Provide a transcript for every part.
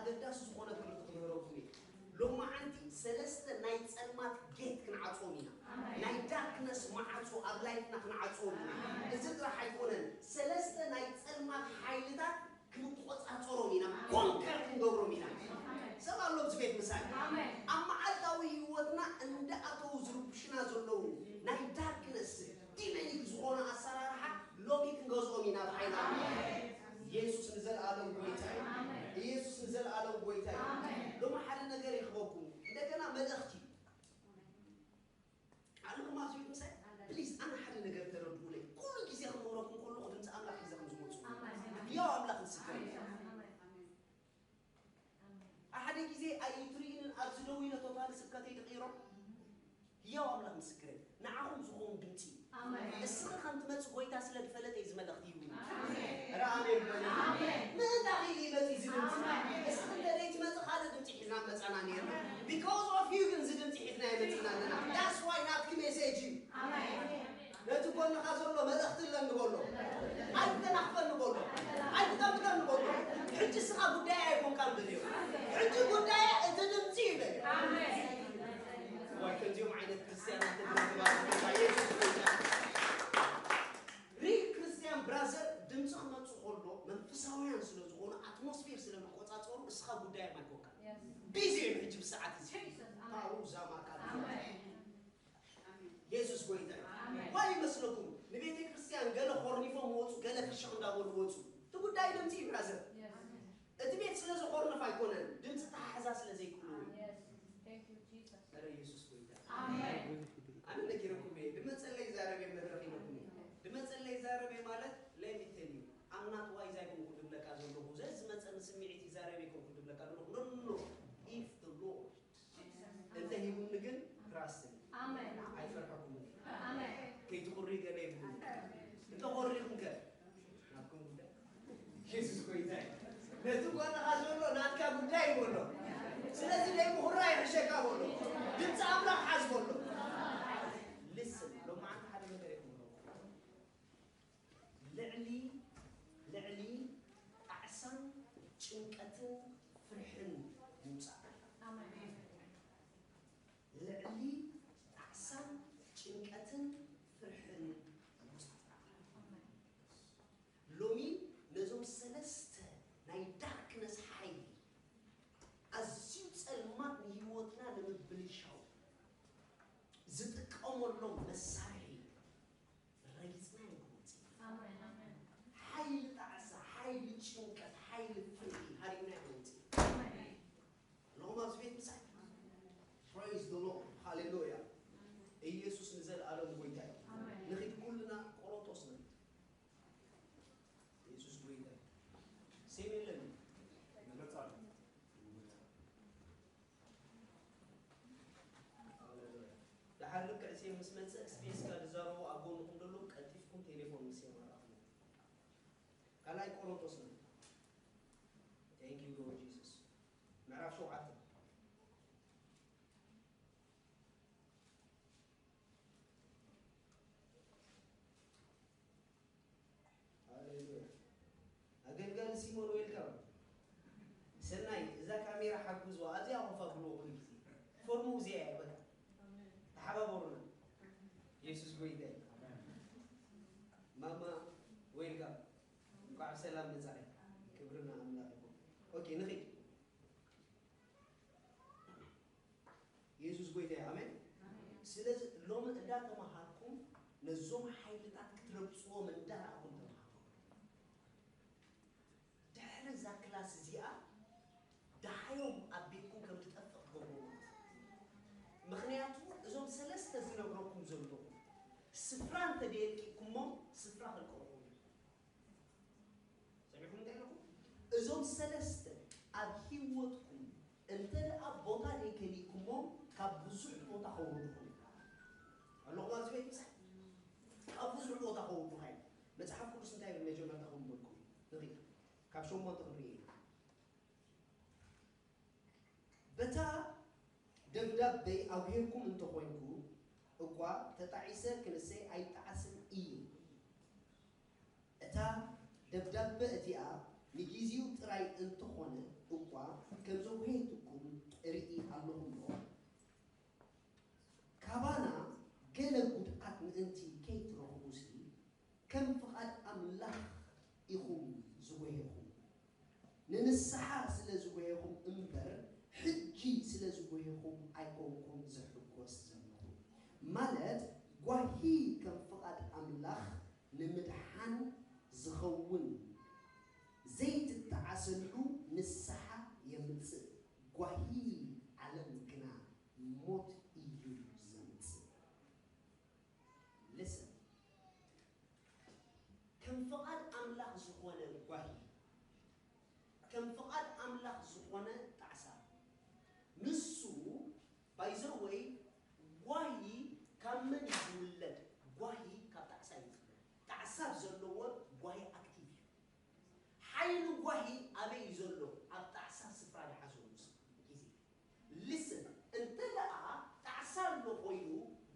ኣገዳሲ ዝኾነ ትምህርቲ ክምህረኩም እየ። ሎማዓንቲ ሰለስተ ናይ ጸልማት ጌት ክንዓጽዎም ኢና። ናይ ዳርክነስ መዓጾ ኣብ ላይፍና ክንዓጽዎም ኢና። እዚ ጥራሕ ኣይኮነን፣ ሰለስተ ናይ ጸልማት ሓይልታት ክንቆጻጸሮም ኢና፣ ኮንከር ክንገብሮም ኢና። ሰብ ኣሎ ኣብዚ ቤት ምሳይ። ኣብ መዓልታዊ ህይወትና እንዳኣተዉ ዝርብሹና ዘለዉ ናይ ዳርክነስ ዲመኒክ ዝኾነ ኣሰራርሓ ሎሚ ክንገዝኦም ኢና ብሓይልና። ኢየሱስ ንዘለኣለም ጎይታ እዩ። ኢየሱስ ንዘለኣለም ጎይታ እዩ። ሎሚ ሓደ ነገር ይኽበኩም። እንደገና መልእኽቲ ኣለኹም ኣብዚ ቤት ምሳይ። ፕሊዝ ኣነ ሓደ ነገር ተረድኡለይ። ኩሉ ግዜ ክምህረኩም ከለኹ ድምፂ ኣምላኽ ሒዘ ከም ዝመፁ። ህያው ኣምላኽ ምስክር እዩ። ሓደ ግዜ ኣይትርእይንን ኣብዚ ደው ኢለ ቶታሊ ስብከተይ ድቂሮም። ህያው ኣምላኽ ምስክር እዩ። ንዓኹም ዝኸውን ድምፂ እዩ። ኣሜን። እስኺ ከም ትመጽእ ጎይታ ስለ ዝፈለጠ እዩ እዚ መልእኽቲ ሂቡኒ። ኣሜን። ኧረ ኣሜን በሉ። ኣሜን። ምእንታ ኺኢሉ ይመጽእ እዚ ድምፂ። ኣሜን። እስኺ እንተ ዘይትመጽእ ካልእ ድምፂ ሒዝና መጻና ነይርና። Because of you ግን እዚ ድምፂ ሒዝና የመጽእና ኣለና። That's why ናትኪ ሜሴጅ እዩ። ኣሜን። ነቲ ጎንኻ ዘሎ መልእኽቲ ኣለኒ በሎ። ኣይትተናኽፈኒ በሎ። ኣይትጠምተኒ በሎ። ሕጂ እስኻ ጉዳይ ኣይኮንካን በልዮ። ሕጂ ጉዳይ እቲ ድምፂ እዩ በልዮ። ኣሜን። ዋይ፣ ከምዚኦም ዓይነት ክርስትያናት እንረኽብ ኣብ ጌታ የሱስ ጎይታ። ሪል ክርስትያን ብራዘር ድምፂ ክመፁ ከሎ መንፈሳውያን ስለ ዝኾኑ ኣትሞስፌር ስለ መቆፃፀሩ እስኻ ጉዳይ ኣይኮንካን። የስ። ቢዚ እዮም ሕጂ ብሰዓት እዚ። ጂሰስ፣ ኣሜን። ፓሩ ዛማ ካሉ። ኣሜን። የሱስ ጎይታ እዩ። ኣሜን። ዋይ ይመስለኩም ንቤተ ክርስቲያን ገለ ኮርኒፎም ወፁ፣ ገለ ፍሽኽ እንዳበሉ ወፁ። እቲ ጉዳይ ድምፂ እዩ ብራዘር። የስ። እቲ ቤት ስለ ዝኾርነፍ ኣይኮነን፣ ድምፂ ተሓሕዛ ስለ ዘይክእሉ እዩ። የስ። Thank you, Jesus. ኧረ ኢየሱስ ጎይታ። ኣሜን። ኣነ ነጊረኩም እየ፣ ድመፀለይ ዛረብ እየ መድረኽ ኢለኩም እየ። ድመፀለይ ዛረብ እየ ማለት let me tell you፣ I'm not wise ኣይኮንኩ ድብለካ ዘለኹ፣ ዘዝመፀኒ ስምዒት ይዛረብ ኣይኮንኩ ድብለካ ዘለኹ። No, no, no. If the Lord እንተ ሂቡኒ ግን ትራስት እየ። ኣሜን። ኣይፈርሐኩምን እየ። ኣሜን። ከይትኹሪ ገለ ይብሉ። እንተ ኾሪኹም ከ ናትኩም ጉዳይ። የሱስ ጎይታ እዩ። ነቲ ጓልኻ ዘሎ ናትካ ጉዳይ እዩ በሎ። ስለዚ ናይ ምኹራይ ይሕሸካ በሎ። ድምፂ ኣምላኽ ሓዝ በሎ። ልስን ሎማዓንቲ ሓደ ነገር ይኽምረኩም። ልዕሊ ልዕሊ ጣዕሳን ጭንቀትን ፍርሕን ምውፃእ። ኣሜን። ልዕሊ ጣዕሳን ጭንቀትን ፍርሕን ምውፃእ። ኣሜን። ሎሚ ነዞም ሰለስተ ናይ ዳርክነስ ሓይሊ ኣዝዩ ጸልማት ንህይወትና ንምብልሻው ዝጥቀመሎም መሳርሒ ረጊጽና ኢና ክንወጽእ። ኣሜን። ሓይሊ ጣዕሳ፣ ሓይሊ ጭንቀት፣ ሓይሊ ፍርሂ ሃሪምና ኢና ክንወጽእ። ኣሜን። ኣለኹም ኣብዚ ቤት ምሳይ? Praise the Lord. ሃሌሉያ። ኢየሱስ ንዘለኣለም ጎይታ እዩ። ኣሜን። ንኺድ ኩልና ቆሮንቶስ ንኺድ። ኢየሱስ ጎይታ እዩ። ሴም የለን። ይመጻል። ደሓር ልክዕ ሴም ምስ መጸ ስፔስካ ዝዛረቡ ኣብ ጎንኹም ዘለዉ ቀልጢፍኩም ቴሌፎን ምስ ሴም ኣራኽቡ። ካልኣይ ቆሮንቶስ ነው። Thank you Lord Jesus። ምዕራፍ ሸውዓተ። ሃሌሉያ። ኣገልጋሊ ሲሞን ዌልካም። ሰናይ እዛ ካሜራ ሓግዝዋ፣ ኣብዚኣ ኮፍ ኣብልዎ ኩሉ ግዜ። ፎርሙ እዚኣ እያ በቃ። ተሓባበሩና። ኢየሱስ ጎይታ እዩ። ማማ ዌልካም። እንኳዕ ብሰላም መጻኢ። ክብሪ ንኣምላኽ ይኹን። ኦኬ ንኺድ። ኢየሱስ ጎይታ እዩ። ኣሜን። ስለዚ ሎሚ እንዳተማሃርኩም ነዞም ሓይልታት ክትረግጽዎም እንዳረኣኹም ተማሃሩ። ድሕሪ እዛ ክላስ እዚኣ ደሃዮም ኣብ ቤትኩም ከም ዝጠፍእ ክገብርዎ ማለት እዩ። ምኽንያቱ እዞም ሰለስተ ዝነግረኩም ዘለኹ ስፍራ እንተደየልቂኩሞም ስፍራ ክልቀቑ እዮም። ሰሚዕኩም እንታይ ኢለኩም? እዞም ሰለስተ ኣብ ህይወትኩም እንተ ደኣ ቦታ ዘይከሊእኩሞም ካብ ብዙሕ ቦታ ከውርድኹም እዮም። ኣለኹም ኣብዚ ቤት ምሳይ? ካብ ብዙሕ ቦታ ከውርዱኻ እዮም። መጽሓፍ ቅዱስ እንታይ ይብል? መጀመርታ ከም በልኩም ንኺድ ካብ ሸሞንተ ክንርኢ ኢና። በታ ደብዳበይ ኣጉሂርኩም እንተኾይንኩ እኳ ተጣዒሰ ክንሰይ ኣይጣዓስን እየ። እታ ደብዳበ እቲኣ ንጊዜኡ ጥራይ እንተኾነ እኳ ምእንቲ ከይትረኽቡሲ ከም ፍቓድ ኣምላኽ ኢኹም ዝጎሄኹም። ንንስሓ ስለ ዝጎሄኹም እምበር ሕጂ ስለ ዝጎሄኹም ኣይኮንኩን ዝሕጎስ ዘለኹ። ማለት ጓሂ ከም ፍቓድ ኣምላኽ ንምድሓን ዝኸውን ዘይትጠዓሰሉ ንስሓ የምጽእ። ጓሂ ዓለም ግና ሞት እዩ ዘምጽእ። Listen. ከም ፍቓድ ኣምላኽ ዝኾነ ጓሂ፣ ከም ፍቓድ ኣምላኽ ዝኾነ ጣዕሳ፣ ንሱ ባይዘወይ ጓሂ ካብ መን እዩ ዝውለድ? ጓሂ ካብ ጣዕሳ እዩ ዝውለድ። ጣዕሳ ዘለዎ ጓሂ ኣክቲቭ እዩ። ሓይሊ ጓሂ ኣበይ እዩ ዘሎ? ኣብ ጣዕሳ ስፍራ ዝሓዘሉ ግዜ። Listen፣ እንተ ደኣ ጣዕሳ ኣሎ ኮይኑ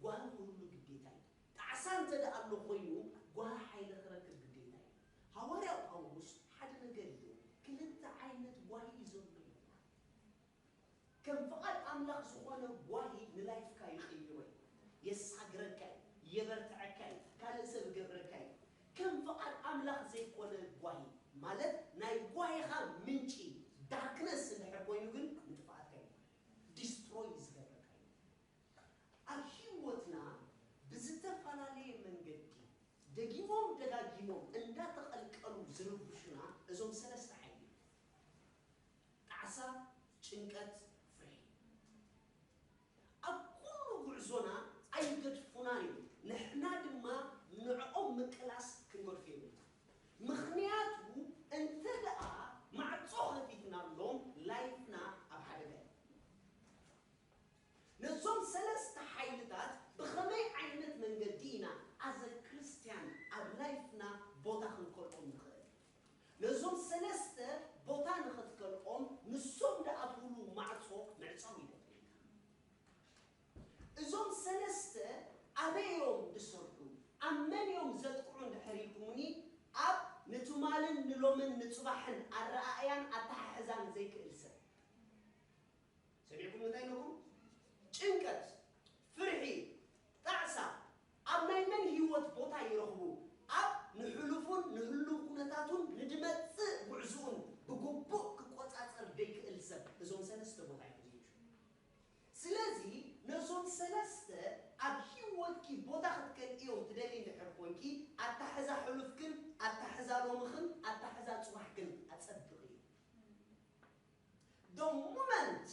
ጓሂ ክህሉ ግዴታ እዩ። ጣዕሳ እንተ ደኣ ኣሎ ኮይኑ ጓሂ ሓይሊ ክረክብ ግዴታ እዩ። ሃዋርያ ጳውሎስ ሓደ ነገር ኢሉ፣ ክልተ ዓይነት ጓሂ እዩ ዘሎ ኢሉ። ከም ፍቓድ ኣምላኽ ዝኾነ ጓሂ ንላይፍካ ይቕይሮ እዩ። የሳግረካ እዩ፣ የበርትዐካ እዩ፣ ካልእ ሰብ ይገብረካ እዩ። ከም ፍቓድ ኣምላኽ ዘይኮነ ጓሂ ማለት ናይ ጓሂኻ ምንጪ ዳርክነስ እንድሕር ኮይኑ ግን ንጥፍኣትካ እዩ፣ ዲስትሮይ ዝገብረካ እዩ። ኣብ ህይወትና ብዝተፈላለየ መንገዲ ደጊሞም ደጋጊሞም እንዳተቐልቀሉ ዝርብሹና እዞም ሰለስተ ሓይሊ፣ ጣዕሳ፣ ጭንቀት፣ ፍርሒ፣ ኣብ ኩሉ ጉዕዞና ኣይገድፉናን እዮም። ንሕና ድማ ንዕኦም ምቅላስ ክንገድፎ የብልና። ምኽንያቱ እንተ ደኣ ማዕጾ ከፊትናሎም ላይፍና ኣብ ሓደጋ እዩ። ነዞም ሰለስተ ሓይልታት ብኸመይ ዓይነት መንገዲ ኢና ኣዘ ክርስትያን ኣብ ላይፍና ቦታ ክንከልኦም ንኽእል? ነዞም ሰለስተ ቦታ ንኽትከልኦም ንሶም ዝኣትውሉ ማዕጾ ምዕጻው ይገብረልካ። እዞም ሰለስተ ኣበይ እዮም ዝሰርሑ? ኣብ መን እዮም ዘጥቅዑ እንድሕር ኢልኩምኒ፣ ኣብ ንትማልን ንሎምን ንጽባሕን ኣረኣእያን ኣተሓሕዛን ዘይክእል ሰብ። ሰሚዕኩም እንታይ ኢለኩም? ጭንቀት፣ ፍርሒ፣ ጣዕሳ ኣብ ናይ መን ህይወት ቦታ ይረኽቡ? ኣብ ንሕሉፉን ንህሉው ኩነታቱን ንድመጽእ ጉዕዝኡን ብግቡእ ክቆጻጸር ዘይክእል ሰብ እዞም ሰለስተ ቦታ ይሕዙ እዩ። ስለዚ ነዞም ሰለስተ ኣብ ህይወትኪ ቦታ ክትከልእዮም ትደሊ እንድሕር ኮንኪ፣ ኣታሕዛ ሕሉፍክን ኣታሕዛ ሎምኽን ኣታሕዛ ጽባሕክን ኣጸብቕዮ። The moment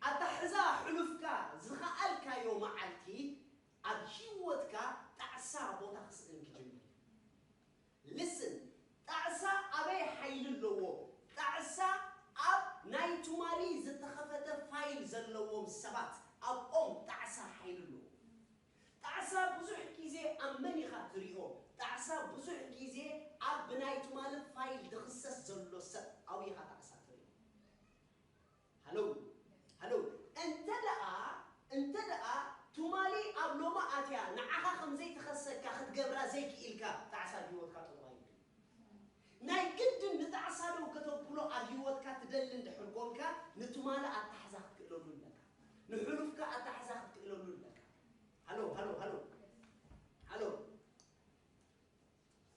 ኣታሕዛ ሕሉፍካ ዝኸኣልካዮ መዓልቲ ኣብ ህይወትካ ጣዕሳ ቦታ ክስእን ክጅምር። Listen፣ ጣዕሳ ኣበይ ሓይሊ ኣለዎ? ጣዕሳ ኣብ ናይ ትማሊ ዝተኸፈተ ፋይል ዘለዎም ሰባት ኣብኦም ጣዕሳ ሓይሊ ኣለዎ። ጣዕሳ ብዙሕ ግዜ ኣብ መን ኢኻ ትሪኦ? ጣዕሳ ብዙሕ ግዜ ኣብ ብናይ ትማሊ ፋይል ዝኽሰስ ዘሎ ሰብ ኣብኡ ኢኻ ጣዕሳ ትሪኦ። ሃሎ ሃሎ፣ እንተ ደኣ እንተ ደኣ ትማሊ ኣብ ሎሚ ኣትያ ንዓኻ ከም ዘይትኸሰካ ክትገብራ ዘይክኢልካ ጣዕሳ ኣብ ህይወትካ ጠጠው ኣይብል። ናይ ግድን ንጣዕሳ ደው ከተብሎ ኣብ ህይወትካ ትደሊ እንድሕር ኮንካ ንትማሊ ኣታሕዛ ክትክእለሉ ኣለካ። ንሕሉፍካ ኣታሕዛ ክትክእለሉ ኣለካ። ሃሎ ሃሎ ሃሎ ሃሎ።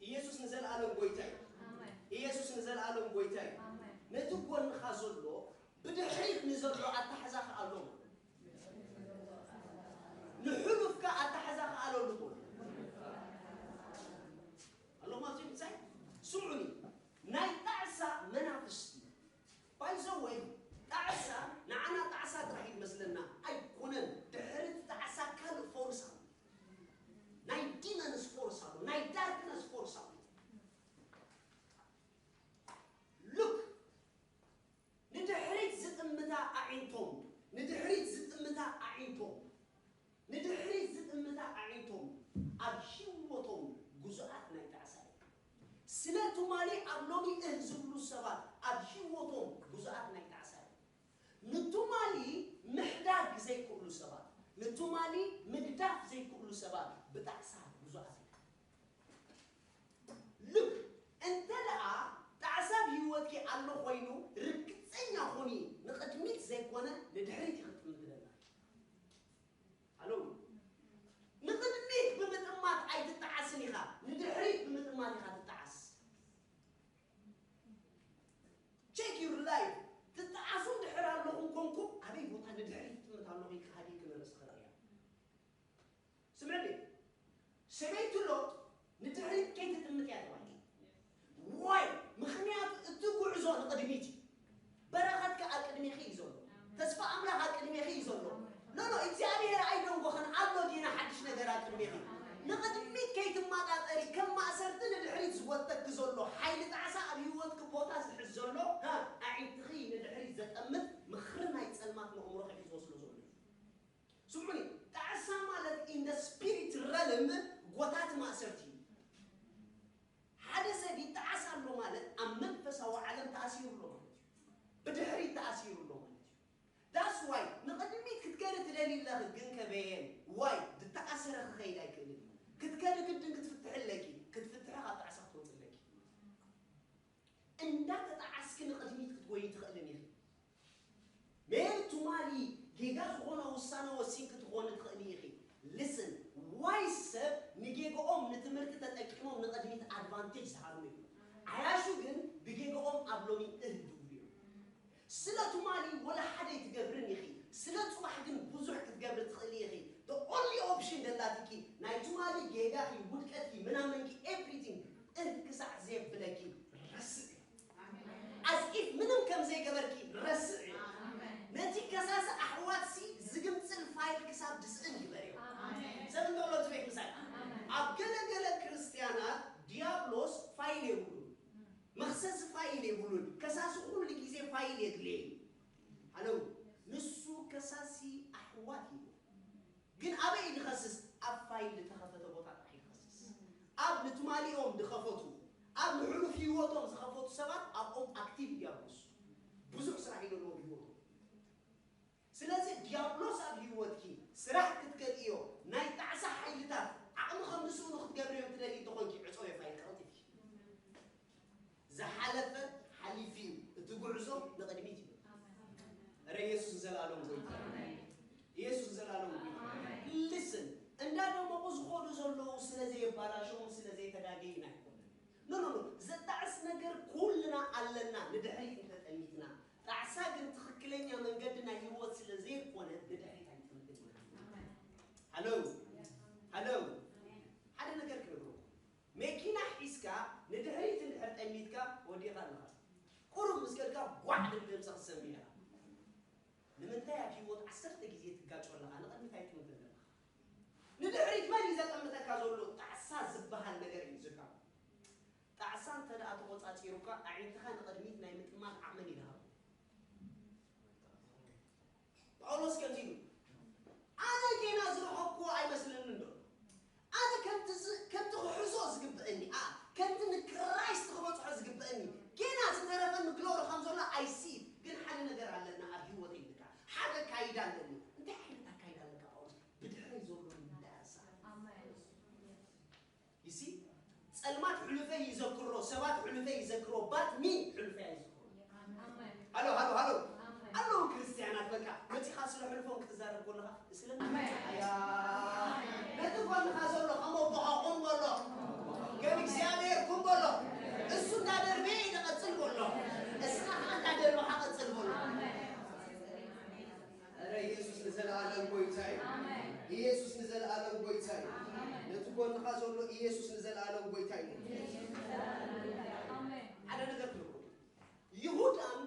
ኢየሱስ ንዘለኣለም ጎይታ እዩ። ኢየሱስ ንዘለኣለም ጎይታ እዩ። ነቲ ጎንኻ ዘሎ ብድሕሪት ንዘሎ ኣታሕዛ ክኣሎ ንሕሉፍካ ኣታሕዛ ክኣለሉ ኣሎ። ኣለኹም ኣብዚ ምሳይ ስምዑኒ። ናይ ጣዕሳ መናፍስቲ ባይዘወይ ጣዕሳ ንዓና ጣዕሳ ጥራሕ ይመስለና ኣይኮነን። ድሕሪ ጣዕሳ ካልእ ፎርስ ኣሎ። ናይ ዲመንስ ፎርስ ኣሎ፣ ናይ ዳርክነስ ፎርስ ኣሎ። ሉክ ንድሕሪት ዝጥምታ ኣዒንቶም፣ ንድሕሪት ዝጥምታ ኣዒንቶም፣ ንድሕሪት ዝጥምታ ኣዒንቶም ኣብ ህይወቶም ግዙኣት ናይ ጣዕሳ እዮም። ስለ ትማሊ ኣብ ሎሚ እህ ዝብሉ ሰባት ኣብ ህይወቶም ግዙኣት ናይ ጣዕሳ እዮም። ንትማሊ ምሕዳግ ዘይክእሉ ሰባት፣ ንትማሊ ምግዳፍ ዘይክእሉ ሰባት ብጣዕሳ ግዙኣት እዮም። ሉክ እንተ ደኣ ጣዕሳ ኣብ ህይወትኪ ኣሎ ኮይኑ ርግጸኛ ኩኒ፣ ንቕድሚት ዘይኮነ ንድሕሪት ኢኺ ትጥምቲ ደላ። ሃሎ ንቕድሚት ብምጥማት ክሎ ንድሕሪት ከይትጥምት እያ ተባሂሉ። ዋይ? ምኽንያቱ እቲ ጉዕዞ ንቕድሚት እዩ። በረኸትካ ኣብ ቅድሜኺ እዩ ዘሎ። ተስፋ ኣምላኽ ኣብ ቅድሜኺ እዩ ዘሎ። ኖ ኖ እግዚኣብሔር ኣይደንጎኸን ኣሎ ጌና ሓድሽ ነገር ኣብ ቅድሜኺ። ንቕድሚት ከይትመጣጠሪ ከም ማእሰርቲ ንድሕሪት ዝጎተኪ ዘሎ ሓይሊ ጣዕሳ ኣብ ህይወትኪ ቦታ ዝሕዝ ዘሎ ኣዒንትኺ ንድሕሪት ዘጠምት ምኽሪ ናይ ጸልማት ንእምሮኺ ሒዝዎ ስለ ዘሎ እዩ። ስምዑኒ፣ ጣዕሳ ማለት in the spirit realm ጎታቲ ማእሰርቲ እዩ። ሓደ ሰብ ይጣዓስ ኣሎ ማለት ኣብ መንፈሳዊ ዓለም ተኣሲሩ ኣሎ ማለት እዩ። ብድሕሪት ተኣሲሩ ኣሎ ማለት እዩ። That's why ንቕድሚት ክትከዲ ትደሊ ኣለኺ ግን ከበየን ዋይ ዝተኣሰረ ክኸይድ ኣይክእልን እዩ። ክትከዲ ግድን ክትፍትሒ ኣለኪ። ክትፍትሒ ካብ ጣዕሳ ክትወፂ ኣለኪ። እንዳተጣዓስኪ ንቕድሚት ክትጎይ ትኽእልን ኢኺ። ሜቢ ትማሊ ጌጋ ዝኾነ ውሳነ ወሲንኪ ትኾኒ ትኽእሊ ኢኺ። Listen, ዋይ ሰብ ንጌግኦም ንትምህርቲ ተጠቂሞም ንቕድሚት ኣድቫንቴጅ ዝሃብሉ እዮም። ዓያሹ ግን ብጌግኦም ኣብ ሎሚ እህ ዝብሉ እዮም። ስለ ትማሊ ወላ ሓደ ኣይትገብርን ኢኺ። ስለ ጽባሕ ግን ብዙሕ ክትገብሪ ትኽእሊ ኢኺ። The only option ደላትኪ ናይ ትማሊ ጌጋኺ፣ ውድቀትኪ፣ ምናምንኪ፣ everything እህ ክሳዕ ዘየብለኪ ረስዕ። As if ምንም ከም ዘይገበርኪ ረስዕ። ነቲ ከሳሲ ኣሕዋትሲ ዝግምጽል ፋይል ክሳብ ድስእን ግበርዮ። ሰብ እንተሎ ትቤት ምሳይ ኣብ ገለ ገለ ክርስትያናት ዲያብሎስ ፋይል የብሉን። መኽሰሲ ፋይል የብሉን። ከሳሲ ኩሉ ግዜ ፋይል የድልየ እዩ። ኣለው ንሱ ከሳሲ ኣሕዋት እዩ። ግን ኣበይ እዩ ዝኸስስ? ኣብ ፋይል ዝተኸፈተ ቦታ ጥራሕ እዩ ዝኸስስ። ኣብ ንትማሊኦም ዝኸፈቱ፣ ኣብ ንሕሉፍ ህይወቶም ዝኸፈቱ ሰባት ኣብኦም ኣክቲቭ ዲያብሎስ ብዙሕ ስራሕ እዩ ዘለዎ ብህይወቶም። ስለዚ ዲያብሎስ ኣብ ህይወትኪ ስራሕ ክትከልእዮ ናይ ጣዕሳ ሓይልታት ዓቕሚ ከም ዝስእኑ ክትገብርዮም ትደሊ እንተኾንኪ ዕፀውዮ ፋይል ቀልጢፍኪ። ዝሓለፈ ሓሊፉ እዩ፣ እቲ ጉዕዞ ንቕድሚት እዩ። ረ ኢየሱስ ንዘለኣለም ጎይታ እዩ። ኢየሱስ ንዘለኣለም ጎይታ እዩ። Listen፣ እንዳደመቑ ዝኾዱ ዘለዉ ስለ ዘየባላሸዎም ስለ ዘይተጋገዩን ኣይኮነን። ኖ ኖ ኖ ዘጣዕስ ነገር ኩልና ኣለና። ንድሕሪት እንተጠሚትና ጣዕሳ ግን ትኽክለኛ መንገዲ ናይ ህይወት ስለ ዘይኮነ ንድሕሪት ኣይንጥምትን ኢና። ሃሎ ሃሎ ሓደ ነገር ክነግረኩም። መኪና ሒዝካ ንድሕሪት እንድሕር ጠሚትካ ወዲእኻ ኣለኻ። ቁሩብ ምስ ከድካ ጓዕ ድብል ድምፂ ክትሰምዕ ኢኻ። ንምንታይ ኣብ ህይወት ዓሰርተ ግዜ ትጋጮ ኣለኻ? ንቕድሚት ኣይትምልከት ኣለኻ። ንድሕሪት መን እዩ ዘጠምተካ ዘሎ? ጣዕሳ ዝበሃል ነገር እዩ ዝካ። ጣዕሳ እንተ ደኣ ተቖጻጺሩካ ኣዒንትኻ ንቕድሚት ናይ ምጥማት ዓቕሚ ይልሃቦ። ጳውሎስ ከምዚ ኢሉ ኣነ ጌና ዝረኸብክዎ ኣይመስለንን ዶ ኣነ ከምቲ ከምቲ ክሕዞ ዝግብአኒ ኣ ከምቲ ንክራይስት ክበፅሖ ዝግብአኒ ጌና ዝተረፈኒ ግሎሪ ከም ዘሎ ኣይሲ ግን ሓደ ነገር ኣለና ኣብ ህይወት ይልካ ሓደ ካይዳ ኣለኒ እንታይ ዓይነት ኣካይዳ ኣለካ ጳውሎስ ብድሕረይ ዘሎ እንዳርሳ ይሲ ጸልማት ሕሉፈይ ይዘክሮ ሰባት ሕሉፈይ ይዘክሮ ባት ሚ ሕሉፈይ ኣይዝክሮ ሃሎ ሃሎ ሃሎ ኣለዉ ክርስትያናት በቃ መፂኻ ስለ ሕልፎም ክትዛረብ ከለኻ ስለ ኣያ ነቲ ጎንኻ ዘሎ ከም ኣቦኻ ቁም በሎ ከም እግዚኣብሔር ቁም በሎ እሱ እንዳደርበ ይቐፅል በሎ እስኻ ከዓ እንዳደርበኻ ቀፅል በሎ ኧረ ኢየሱስ ንዘለኣለም ጎይታ እዩ። ኢየሱስ ንዘለኣለም ጎይታ እዩ። ነቲ ጎንኻ ዘሎ ኢየሱስ ንዘለኣለም ጎይታ እዩ። ሓደ ነገር ትብሉ ይሁዳን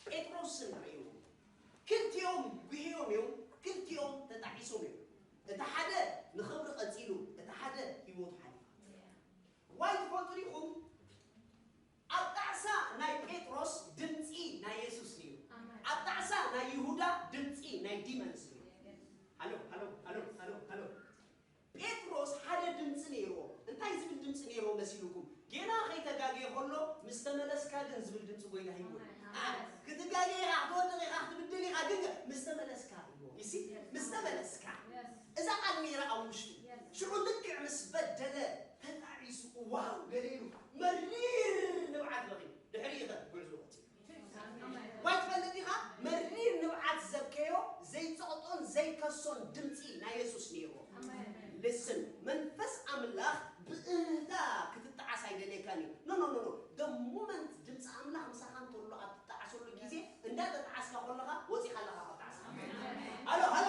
ጴጥሮስን ርእዩ ክልቲኦም ጉህዮም እዮም ክልቲኦም ተጣዒሶም እዮም እቲ ሓደ ንኽብሪ ቀፂሉ እቲ ሓደ ህይወቱ ሓሊፋ ዋይ ትፈልጡ ዲኹም ኣብ ጣዕሳ ናይ ጴጥሮስ ድምፂ ናይ የሱስ ነይሩ ኣብ ጣዕሳ ናይ ይሁዳ ድምፂ ናይ ዲመንስ ነይሩ ሃሎ ሃሎ ሃሎ ሃሎ ሃሎ ጴጥሮስ ሓደ ድምፂ ነይርዎ እንታይ ዝብል ድምፂ ነይርዎ መሲልኩም ጌና ከይተጋገየ ከሎ ምስ ተመለስካ ግን ዝብል ድምፂ ጎይታ ሂቡ ክትጋገየ ኢኻ ክትወድቕ ኢኻ ክትብድል ኢኻ ግን ምስ ተመለስካ ይሲ ምስ ተመለስካ እዛ ቃል ነይራ ኣብ ውሽጡ ሽዑ ልክዕ ምስ በደለ ተጣዒሱ ዋው ገለ ኢሉ መሪር ንብዓት በኺ ድሕሪ ኢኸ ጉዕዞ ቀፂሉ ዋይ ትፈልጥ ኢኻ መሪር ንብዓት ዘብከዮ ዘይፀቕጦን ዘይከሶን ድምፂ ናይ የሱስ ነይርዎ ልስን መንፈስ ኣምላኽ ብእህታ ክትጠዓስ ኣይደልየካን እዩ ኖ ኖ ኖ ኖ the moment ድምፂ ኣምላኽ ምሳኻ እንተሎ ኣብ ትጠዓሰሉ ግዜ እንዳተጠዓስካ ከለኻ ወፂኻ ኣለኻ ካብ ጣዕስካ ሃሎ ሃሎ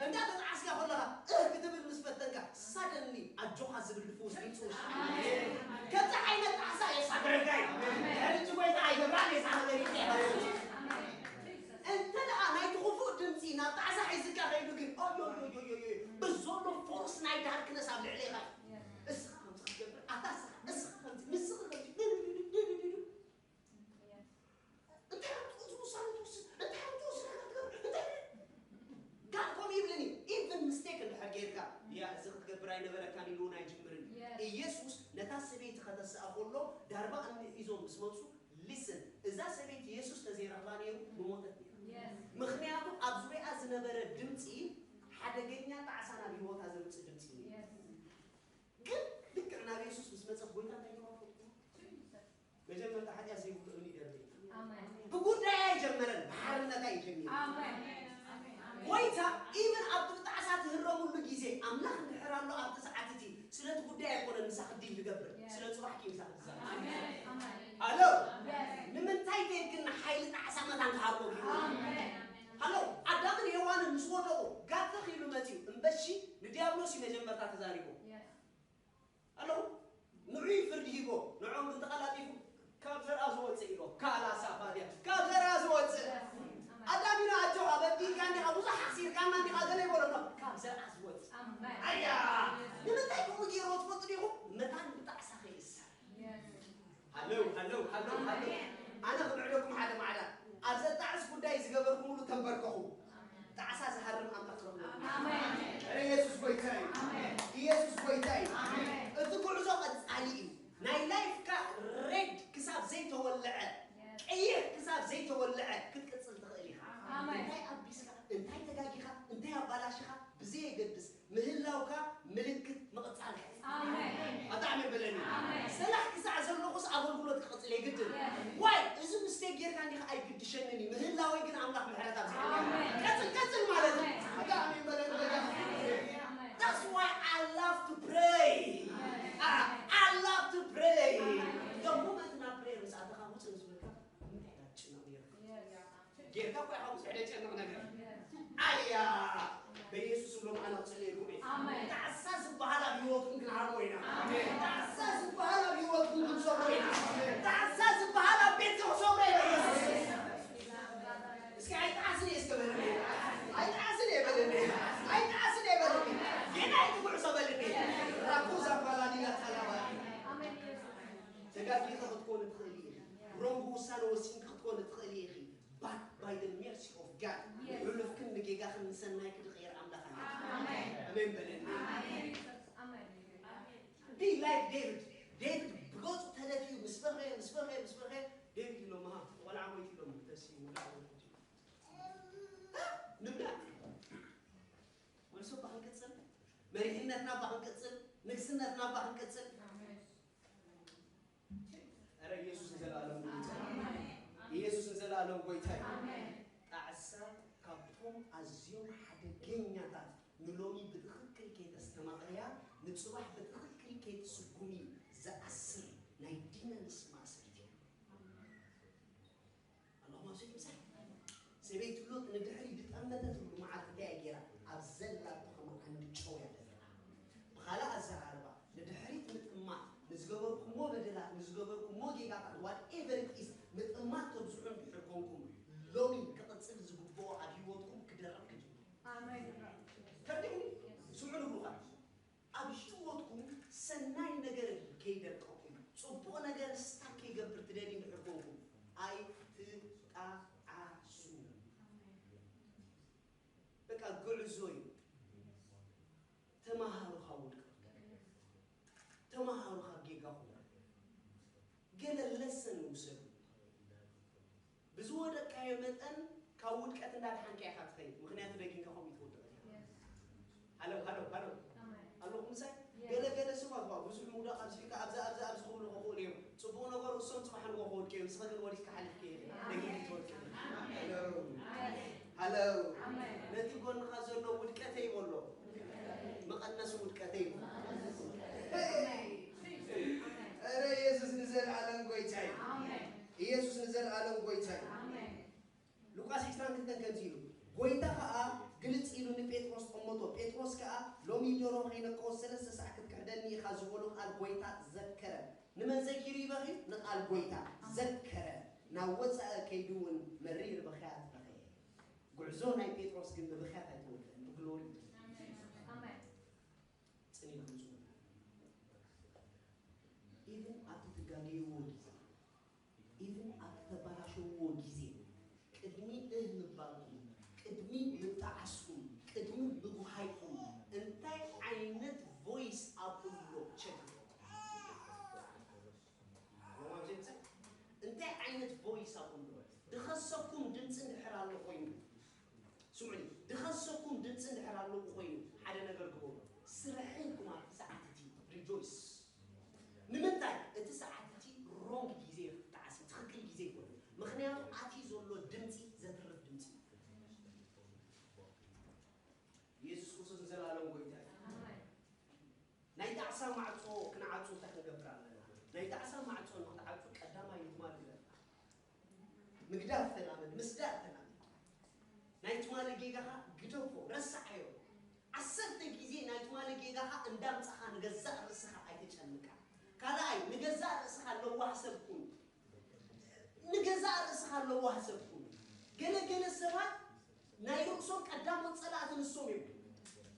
እንዳተጠዓስካ ከለኻ እህ ክትብል ምስ ፈተንካ ሳደን ኣጆኻ ዝብል ድፍውስ ድምፂ ውሽጢ። ከምዚ ዓይነት ጣዕሳ የሳግረካ እዩ። ድሕሪ እቲ ጎይታ ኣይገብራን እየ ዝሓበረ። እንተ ደኣ ናይቲ ክፉእ ድምፂ ናብ ጣዕሳ ሒዝካ ከይዱ ግን፣ ኦዮዮዮዮዮ፣ ብዘሎ ፎርስ ናይ ዳርክነስ ኣብ ልዕሌኻ እዩ። እስኻ ከምዚ ክትገብር፣ ኣታ እስኻ፣ እስኻ ከምዚ፣ ንስኻ ከምዚ፣ ድድድድድድድዱ። እንታይ ኣምፅኡ እዚ ውሳነ ትወስድ? እንታይ ኣምፅኡ እዚ ነገር ትገብር? እንታይ? ጋድ ከምኡ ይብለኒ። ኢቨን ሚስቴክ እንድሕር ጌርካ፣ ያ፣ እዚ ክትገብር ኣይነበረካን ኢሉ እውን ኣይጅምርን። የስ። ኢየሱስ ነታ ሰበይቲ ከተስኣ ከሎ፣ ዳርባ እምኒ ሒዞም ምስ መፁ፣ ሊስን፣ እዛ ሰበይቲ የሱስ ተዘይረኽባ ነይሩ፣ ምሞተት ነይሩ። የስ። ምኽንያቱ ኣብ ዙሪያ ዝነበረ ድምፂ ሓደገኛ ጣዕሳ ናብ ህይወታ ዘምፅእ ድምፂ እዩ። የስ። ግን ልክዕ ናብ የሱስ ምስ መፀት ጎይታ እንታይ ይገብራ ትፈልጡ? መጀመርታ ሓጢኣት ዘይብሉ እምኒ ይደርብ። ኣሜን። ብጉዳይ ኣይጀመረን፣ ብሓርነት ኣይጀሚሩ። ኣሜን። ጎይታ ኢቨን ኣብቲ ብጣዕሳ ትህረሙሉ ግዜ ኣምላኽ እንድሕር ኣሎ ኣብቲ ሰዓት እቲ ስለቲ ጉዳይ ኣይኮነን ምሳኺ ዲል ዝገብር፣ የስ። ስለ ጽባሕኪ ምሳኺ ትዛረብ። ኣሜን። ኣሜን። ሃሎ። የስ። ንምንታይ ከይድክን ንሓይሊ ጣዕሳ መታን ክሃርሞ? ኣሜን። ሃሎ። ኣዳምን ሄዋንን ምስ ወደቑ ጋተኽ ኢሉ መጺኡ እምበሺ ንዲያብሎስ እዩ መጀመርታ ተዛሪቡ። የስ። ኣለኹ ንዑ ፍርዲ ሂቦ ንዖም ግን ተቐላጢፉ ካብ ዘርኣ ዝወፅእ ኢሎ ካላ ሳፋድያ ካብ ዘርኣ ዝወፅእ ኣዳሚና ኣጆኻ በዲልካ እንዲኻ ብዙሕ ሓሲርካና እንዲኻ ገለ ይበሎ ኣሎ ካብ ዘርኣ ዝወፅእ ኣያ ንምንታይ ከምኡ ገይርዎ ትፈልጡ ዲኹም መታን ብጣዕሳ ከይእሰር ሃለው ሃለው ሃለው ሃለው ኣነ ክምዕደኩም ሓደ ማዕዳ ኣብ ዘጣዕስ ጉዳይ ዝገበርኩምሉ ተንበርከኹ ጣዕሳ ዝሃርም ኣምላኽ ትረኽቡ ኣረ ኢየሱስ ጎይታ እዩ ኢየሱስ ጎይታ እዩ እቲ ጉዕዞ ቀጻሊ እዩ ናይ ላይፍካ ሬድ ክሳብ ዘይተወልዐ ቀይሕ ክሳብ ዘይተወልዐ ክትቅጽል ትኽእል ኢኻ እንታይ ኣቢስካ እንታይ ተጋጊኻ እንታይ ኣባላሽኻ ብዘየገድስ ምህላውካ ምልክት ምቕጻል ኣጣዕሚ በለኒ ሰላሕ ክሳዕ ዘለኹስ ኣገልግሎት ክቕጽል የግድን ዋይ እዚ ምስቴክ ጌርካ እንዲኻ ኣይግድሸንን እዩ ምህላወይ ግን ኣምላኽ ምሕረት ኣብዚሕልኒ ቀጽል ቀጽል ማለት እዩ ኣጣዕሚ በለኒ That's why I love to pray. I, I love to pray. The moment ናብ prayer ምስ ኣተኻ ውፅእ ምስ በልካ እንታይ ዳጭና ነይርካ ጌርካ እኮ ኢኻ ብዙሕ ደጨንቕ ነገር ኣያ በኢየሱስ ስም ሎም ኣነ ክጽልየልኩም እየ ጣዕሳ ዝበሃል ኣብ ህይወትኩም ክንሃርሞ ኢና ጣዕሳ ዝበሃል ኣብ ህይወትኩም ክንሰብሮ ኢና ጣዕሳ ዝበሃል ኣብ ቤትካ ክሰብሮ ኢና ኢየሱስ እስኪ ኣይጣዕስን እየ እስከ በለኒ ኣይጣዕስን እየ በለኒ ኣይጣዕስን እየ በለኒ ጌና ይትጉዕሶ በለኒ ራኩዛ ባላዲና ታላባ ተጋጊኻ ክትኮን ትኽእል ኢኺ ሮንግ ውሳነ ወሲንኪ ክትኮን ትኽእል ኢኺ But by the mercy of God, ሕሉፍክን ንጌጋኽን ንሰናይኪ ዝቕየር ኣምላኽ ኣሎ። ኣሜን በለኒ። Be like David. ዴቪድ ብገጹ ተደፊኡ ምስ ፈረየ ምስ ፈረየ ምስ ፈረየ ዴቪድ ኢሎም ሃ ቆልዓ ሞይቱ ኢሎም ተሲኡ ንብላ ወልሶ ባኽንቅጽል መሪሕነትና ባኽንቅጽል ንግስነትና ባኽንቅጽል ኧረ ኢየሱስ ንዘለኣለም ጎይታ ኢየሱስ ንዘለኣለም ጎይታ እዩ። ጣዕሳ ካብቶም ኣዝዮም ሓደገኛታት ንሎሚ ብትኽክል ከይተስተማቐያ ንፅባሕ ብትኽክል ከይትስጉሚ ዝኣስር ናይ ዲመንስ ማእሰርቲ እዩ። ኣለኹም ኣብ ዘይምሳል ሰበይቲ ሎጥ ንድሕሪ ዝጠመተትሉ መዓልቲ እንታይ እያ ገይራ? ኣብ ዘላቶ ከም ዓንዲ ጨው እያ ደፊኣ። ብኻልእ ኣዘራርባ ንድሕሪት ምጥማት ንዝገበርኩሞ በደላት ንዝገበርኩሞ ጌጋታት whatever it is ምጥማት ተብዝሑ እንድሕር ኮንኩም ሎሚ ክቕጽል ዝግብኦ ኣብ ህይወትኩም ክደርቕ ክጅምር። ተርዲኹም ስምዑ ንብሉኻ ኣብ ህይወትኩም ሰናይ ነገር ከይደርቀኩም፣ ጽቡቕ ነገር ስታክ ከይገብር ትደልዩ እንድሕር ኮንኩም፣ ኣይትጣዓሱ። በቃ ጉዕዞ እዩ። ተማሃሩ ካብ ውድቀት። ተማሃሩ ካብ ጌጋኹም። ገለ ለሰን ውሰዱ። ብዝወደቅካዮ መጠን ካብ ውድቀት እንዳድሓንካ ኢኻ ትኸይድ። ምኽንያቱ ደጊምካ ከምኡ ትወድቕ ኢኻ። ሃለው ሃለው ሃለው ኣለኹም ምሳይ? ገለ ገለ ሰባት ዋ ብዙሕ ምውዳቕ ኣብዚሕካ ኣብዛ ኣብዛ ኣብዚ ክብሉ ክኽእሉ እዮም። ጽቡቕ ነገሩ እሶም ጽባሕ ንጎ ክወድቁ እዮም። ንስኻ ግን ወዲቕካ ሓሊፍካ የለ። ደጊምካ ትወድቅ። ሃለው ሃለው ነቲ ጎንኻ ዘሎ ውድቀተይ በሎ። መቐነሲ ውድቀተይ በሎ። ኧረ ኢየሱስ ንዘለኣለም ጎይታ እዩ። ኢየሱስ ንዘለኣለም ጎይታ እዩ። ሉቃስ ዕስራን ክልተን ከምዚ ኢሉ፣ ጎይታ ኸኣ ግልጽ ኢሉ ንጴጥሮስ ጠመቶ። ጴጥሮስ ከኣ፣ ሎሚ ደርሆ ኸይነቅሆ ሰለስተ ሳዕ ክትከ ጎይታ ዘከረ። ንመን ዘኪሩ ይበኺ? ንቓል ጎይታ ዘከረ። ናብ ወፃኢ ከይዱ እውን መሪር ብኽያት በኸየ። ጉዕዞ ናይ ጴጥሮስ ግን ብብኽያት ኣይተወደአን፣ ብግሎሪ እዩ። ጽን ኢልኩም ስሙ። ኢቭን ኣብቲ ትጋገይዎ ግዜ፣ ኢቭን ኣብቲ ተባላሸውዎ ግዜ፣ ቅድሚ እህ ምባልኩም፣ ቅድሚ ምጣዓስኩም፣ ቅድሚ ምጉሃይኩም እንታይ ዓይነት ቮይስ ኣብኡ ኣሎ ቸክ። እንታይ ዓይነት ቮይስ ኣብኡ ኣሎ? ድኸሰኩም ድምፂ እንድሕር ኣሎ ኮይኑ፣ ስምዑኒ፣ ድኸሰኩም ድምፂ እንድሕር ኣለዎ ኮይኑ ሓደ ነገር ግበሩ። ስርሐይ ኢልኩም ኣብቲ ሰዓት እቲ ሪጆይስ። ንምንታይ? እቲ ሰዓት እቲ ሮንግ ግዜ እዩ ክትዓስ፣ ትኽክል ግዜ ይኮነ። ምኽንያቱ ኣቲ ዘሎ ድምፂ ዘትርፍ ድምፂ እዩ። ኢየሱስ ክርስቶስ ንዘለኣለም ጎይታ እዩ። ናይ ጣዕሳ ማዕጾ ክንዓጹ እንታይ ክንገብር ኣለና? ናይ ጣዕሳ ማዕጾ ንክትዓጹ ቀዳማይ ንትማሊ ግደፍ። ምግዳፍ ተላመድ፣ ምስዳር ተላመድ። ናይ ትማሊ ጌጋኻ ግደፎ፣ ረስዓዮ። ዓሰርተ ግዜ ናይ ትማሊ ጌጋኻ እንዳምጻኻ ንገዛእ ርእስኻ ኣይተጨንቃ። ካልኣይ፣ ንገዛእ ርእስኻ ለዋህ ሰብ ኩን። ንገዛእ ርእስኻ ለዋህ ሰብ ኩን። ገለ ገለ ሰባት ናይ ርእሶም ቀዳሞት ጸላእቲ ንሶም እዮም።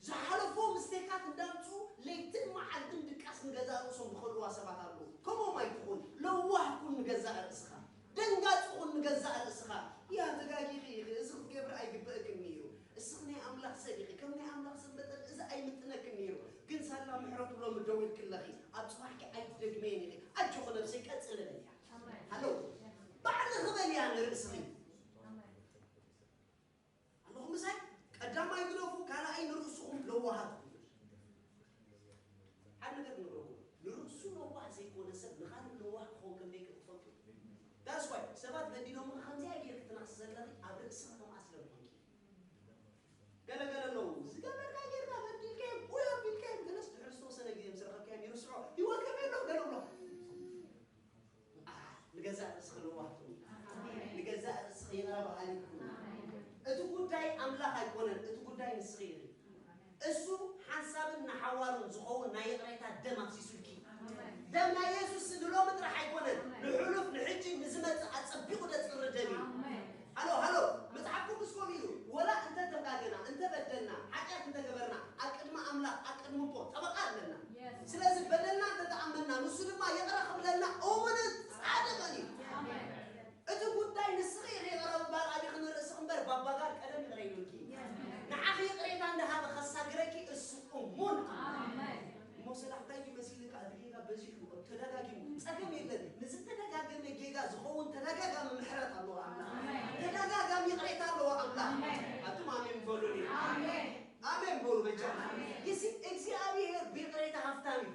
ዝሓለፎ ምስቴካት እንዳምጽኡ ለይትን መዓልትን ድቃስ ንገዛእ ርእሶም ዝኸልዋ ሰባት ኣለዉ። ከምኦም ኣይትኹን። ለዋህ ኩን ንገዛእ ርእስኻ። ደንጋጺ ኩን ንገዛእ ርእስኻ። ያ ተጋጊኺ ኢኺ፣ እዚ ክትገብሪ ኣይግበእክን ነይሩ። እስኺ ናይ ኣምላኽ ሰብ ኢኺ፣ ከም ናይ ኣምላኽ ሰብ መጠን እዚ ኣይምጥነክን ነይሩ። ግን ሳላ ምሕረቱ ሎሚ ደው ኢልኪ ኣለኺ። ኣብ ጽባሕኪ ኣይትደግመየን ኢኺ። ኣጆኺ ነብሰይ ቀጽሊ በልያ። ኣሜን። ሃሎ። ባዕልኺ በልያ ንርእስኺ። ኣሜን። ኣለኹም ምሳይ? ቀዳማይ ግደፉ፣ ካልኣይ ንርእስኹም ለዋሃት ኩኑ። ሓደ ነገር ንነግረኩም። ንርእሱ ለዋህ ዘይኮነ ሰብ ንኻልእ ለዋህ ክኸውን ከም ዘይክእል ትፈልጡ። That's why ሰባት በዲሎምኺ ከምዚኣ ጌርኪ ትነኽሲ ዘለኺ ኣብ ርእስኺ ከምኣ ስለ ዝኾንኪ። ገለ ገለ ኣለዉ። ዝገበርካ ጌርካ በዲልካዮም፣ ውይ ኣቢልካዮም፣ ገለስ ድሕሪ ዝተወሰነ ግዜ ምስ ረኸብካዮም ይርስዖ። ህይወት ከመይ ኣለዉ ገለ ብሎ። ኣህ፣ ንገዛእ ርእስኺ ለዋህ ኩኒ። ንገዛእ ርእስኺ ይቕረ በሃሊ ኩኒ። እቲ ጉዳይ ኣምላኽ ኣይኮነን፣ እቲ ጉዳይ ንስኺ ኢኺ። እሱ ሓንሳብን ንሓዋሩን ዝኸውን ናይ ይቕሬታ ደም ኣፍሲሱልኪ። ደም ናይ የሱስ ንሎሚ ጥራሕ ኣይኮነን፣ ንሕሉፍ፣ ንሕጂ፣ ንዝመጽእ ኣጸቢቑ ዘጽሪ ደም እዩ። ሃሎ፣ ሃሎ፣ መጽሓፍ ቅዱስ ከምኡ ኢሉ፣ ወላ እንተ ተጋገና፣ እንተ በደልና፣ ሓጢኣት እንተ ገበርና፣ ኣብ ቅድሚ ኣምላኽ፣ ኣብ ቅድሚ ኣቦ ጠበቓ ኣለና። ስለዚ በደልና እንተ ተኣመንና፣ ንሱ ድማ ይቕረ ክብለልና እሙንን ጻድቕን እዩ። እቲ ጉዳይ ንስኺ ኢኺ ይቕረ ምባል ኣቢኺ ንርእስኺ እምበር፣ ባባ ጋር ቀደም ይቕረ ይብልኪ። ንዓኺ ይቕሬታ እንዳሃበ ከሳግረኪ እሱ እሙን ኣምላኽ። ኣሜን። እሞ ሰላም እንታይ እዩ መሲልካ? እቲ ጌጋ በዚሑ፣ ተደጋጊሙ። ጸገም የለን። ንዝተደጋገመ ጌጋ ዝኸውን ተደጋጋሚ ምሕረት ኣለዎ ኣምላኽ። ኣሜን። ተደጋጋሚ ይቕሬታ ኣለዎ ኣምላኽ። ኣሜን። ኣቱም ኣሜን በሉኒ። ኣሜን። ኣሜን በሉ በጃ። ኣሜን። ይሲ እግዚኣብሔር ብይቕሬታ ሃብታም እዩ።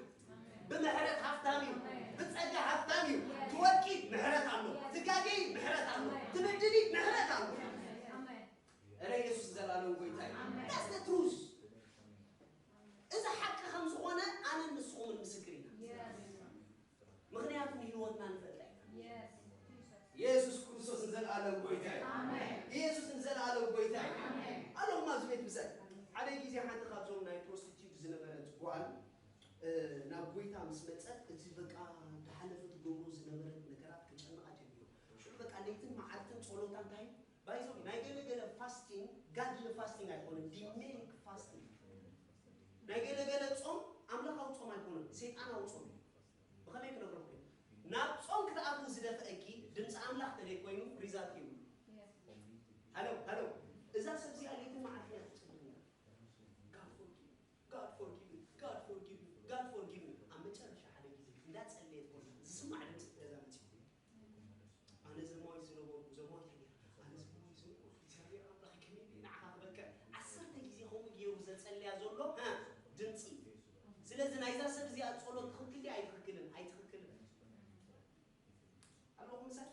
ብምሕረት ሃብታም እዩ። ብጸጋ ሃብታም እዩ። ትወድቂ ምሕረት ኣሎ። ትጋገይ ምሕረት ኣሎ። ትብድሊ ምሕረት ኣሎ። ኣሜን። እረ ኢየሱስ ዘላለም ጎይታ እዩ። ኣሜን። That's the truth። እዚ ሓቂ ከም ዝኾነ ኣነን ንስኹምን ምስክር ኢና። Yes። ምኽንያቱ ንህይወትና ንፈልጣ ኢና። Yes። ኢየሱስ ክርስቶስ ንዘለኣለም ጎይታ እዩ። ኣሜን። ኢየሱስ ንዘለኣለም ጎይታ እዩ። ኣሜን። ኣለኹም ኣብዚ ቤት ምሳይ ሓደ ግዜ ሓንቲ ካብዞም ናይ ፕሮስቲቲዩት ዝነበረት ጓል፣ እ፣ ናብ ጎይታ ምስ መጸት እቲ በቃ እንዳሓለፈ ትገብሮ ዝነበረት ነገራት ክጨንቓ ጀሚሩ። ሽዑ በቃ ለይትን መዓልትን ጸሎታ እንታይ ባይዞ ናይ ገለ ገለ ፋስቲንግ ጋድሊ ፋስቲንግ ኣይኮነን፣ ዲሜኒክ ፋስቲንግ። ናይ ገለ ገለ ጾም ኣምላኻዊ ጾም ኣይኮነን፣ ሰይጣናዊ ጾም እዩ። ብኸመይ ክነግረኩም? ናብ ጾም ክትኣትዉ ዝደፍአኪ ድምፂ ኣምላኽ ተደይ ኮይኑ ሪዛልት ይብሉ። ሃሎ፣ ሃሎ፣ እዛ ሰብ እዚኣ ለይትን መዓልትን እያ ትጽሊ ነይራ። God forgive me, God forgive me, God forgive me, God forgive me። ኣብ መጨረሻ ሓደ ግዜ እንዳጸለየት ኮላ ዝስማዕ ድምፂ ገዛ መፂኡ። ኣነ ዘማዊት ዝነበርኩ፣ ዘማዊት እያ ነይራ። ኣነ ዘማዊት ዝነበርኩ፣ እግዚኣብሔር ኣምላኽ ከመይ ኢለ ንዓኻ ክበቅዕ? ዓሰርተ ግዜ ከምኡ ገይሩ ዘጸልያ ዘሎ፣ እ፣ ድምፂ። ስለዚ ናይዛ ሰብ እዚኣ ጸሎት ትኽክል ድያ ኣይትኽክልን? ኣይትኽክልን። ኣለኹም ምሳይ?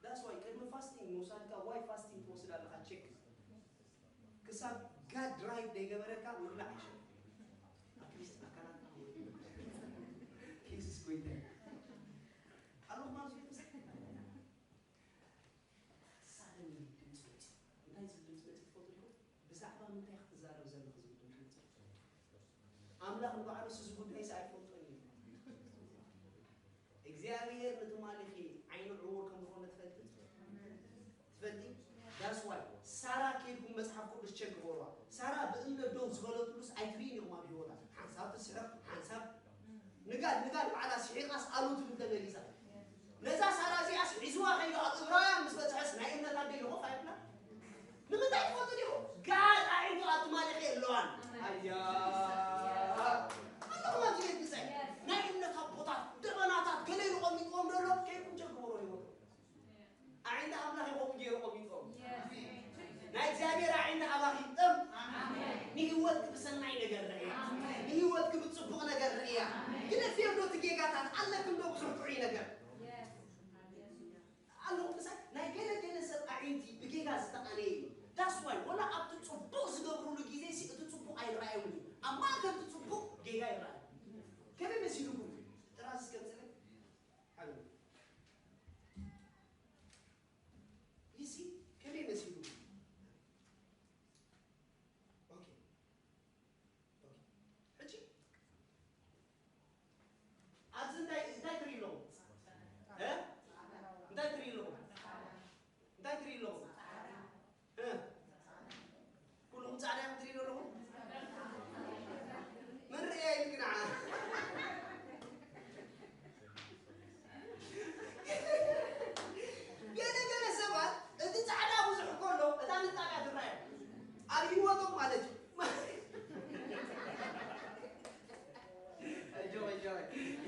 That's why ቅድሚ ፋስቲንግ ምውሳድካ ዋይ ፋስቲንግ ትወስድ ኣለኻ ቼክ። ክሳብ ጋድ ድራይቭ ዘይገበረካ ምብላዕ ይሸጥ። ኣትሊስት ኣካላትካ ኬስስ ጎይታ ኣለኹም ኣብዚ ቤት ምሳይ? ሳደን ድምፂ መፂ። እንታይ ዝብል ድምፂ መፂ ትፈልጡ ዲኹም? ብዛዕባ ምንታይ ክትዛረብ ዘለኹ ዝብል ድምፂ መፂ። ኣምላኽ ንባዕሉ እዚ ጉዳይ እዚ ኣይፈልጦን እዩ። ሒቓስ ኣሉ ትብል ተመሊሳ። ነዛ ሳራ እዚኣስ ሒዝዋ ከይዱ ኣብ እብራውያን ምስ በጽሐስ ናይ እምነት ኣደ ይኾፍ ኣይብላ። ንምንታይ ትፈልጡ ዲኹም? ጋድ ኣዒንቱ ኣብ ትማሊ ከየለዋን። ኣያ። ኣለኹም ኣብዚ ቤት ምሳይ። ናይ እምነት ኣቦታት፣ ደበናታት፣ ገለ ኢሉ ቀሚጥዎም ዘሎ፣ ከይኩም ቸክ ግበሮ ህይወቱ። ኣዒንቲ ኣምላኽ ይኸውን ገይሩ ቀሚጥዎም። ናይ እግዚኣብሔር ኣዒንቲ ኣባኺ እም። ንህይወትክ ብሰናይ ነገር ርእያ። ንህይወትክ ብጽቡቕ ነገር ርእያ። ግደፍዮም ዶ እቲ ጌጋታት ኣለክን ዶ ብዙሕ ጥዑይ ነገር? ኣለኹም ምሳይ ናይ ገለ ገለ ሰብ ኣዒንቲ ብጌጋ ዝተቐነየ እዩ። That's why ወላ ኣብቲ ጽቡቕ ዝገብሩሉ ግዜ ሲ እቲ ጽቡቕ ኣይረኣየውን እዩ። ኣብ ማእከል እቲ ጽቡቕ ጌጋ ይረኣዩ። ከመይ መሲሉኩም? ጥራዝ እስከ ምጽለይ። ሓቢሩ። You see? ከመይ መሲሉኩም? ኦኬ። ኦኬ። ሕጂ ኣብዚ እንታይ እንታይ ትርኢ ኣለኹም? እ? እንታይ ትርኢ ኣለኹም? እንታይ ትርኢ ኣለኹም? እ? ኩልኹም ጻዕዳ ኢኹም ትርእዩ ዘለኹም? መን ርእያ ኢሉ ግና? ገለ ገለ ሰባት እቲ ጻዕዳ ብዙሕ ከሎ እታ ንጣብ እያ ትረኣዮም። ኣብ ህይወቶም ማለት እዩ። ኣጆኺ፣ ኣጆኺ።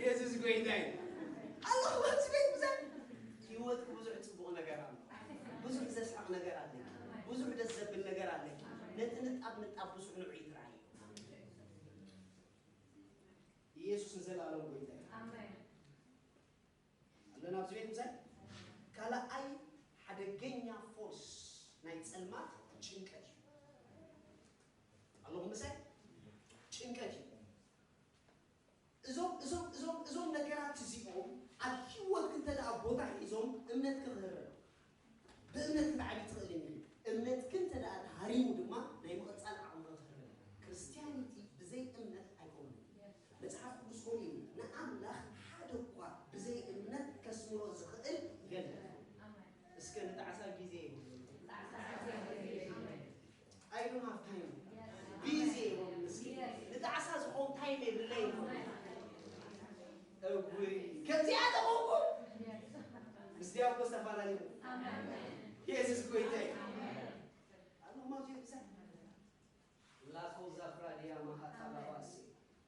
የሱስ ጎይታ እዩ። ኣለኹ ኣብዚ ቤት ብዛት ህይወትኪ ብዙሕ ጽቡቕ ነገር ኣሎ። ብዙሕ ዘስሕቕ ነገር ኣለኪ። ብዙሕ ደስ ዘብል ነገር ኣለኪ። ነቲ ንጣብ ንጣብ ብዙሕ ንዑ ይትረኣዮ። የሱስ ንዘለኣለም ጎይታ እዩ። ኣለና ኣብዚ ቤት ብዛት ካልኣይ ሓደገኛ ፎርስ ናይ ጸልማት ጭንቀት እዩ። ኣለኹም ምሳይ? ጭንቀት እዩ። እዞም እዞም እዞም እዞም ነገራት እዚኦም ኣብ ህይወትክ እንተ ደኣ ቦታ ሒዞም እምነትክ ክህረም ብእምነት ክትዓቢ ትኽእል ኢኺ። እምነትክ እንተ ደኣ ተሃሪሙ ድማ ናይ ምቕጻል ዓቕምክ ክህረም። ክርስትያኒቲ ብዘይ እምነት ኣይኮነን። መጽሓፍ ቅዱስ ከምኡ እዩ። ንኣምላኽ ሓደ እኳ ብዘይ እምነት ከስምሮ ዝኽእል የለን። እስከ ንጣዕሳ ግዜ ይሁን። I don't have time. ቢዚ እዮም ምስኪን። ንጣዕሳ ዝኾን ታይም የብለይ። እጉይ ከምዚኣ ተኾንኩ ምስ ዲያብሎስ ተፈላለዩ። የሱስ ጎይታ እዩ። ኣለኹም ኣብዚ ብዛት ላኮ ዛፍራዲያ ማሃታ ላባሲ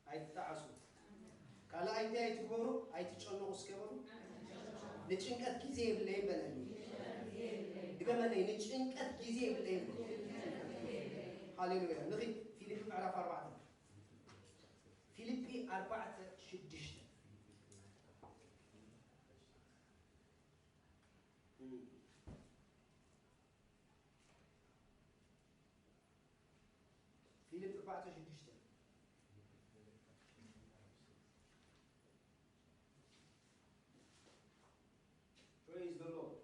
ኣይትጣዕሱ። ካልኣይ እንታይ ኣይትግበሩ? ኣይትጨነቑ እስከ በሉ። ንጭንቀት ግዜ የብለይን በለኒ። ድገመለይ፣ ንጭንቀት ግዜ የብለይን በሉ። ሃሌሉያ። ንኺድ ፊልፒ ምዕራፍ ኣርባዕተ። ፊልፒ ኣርባዕተ ሽዱሽተ። ፊልፕ ኣርባዕተ ሽዱሽተ። Praise the Lord.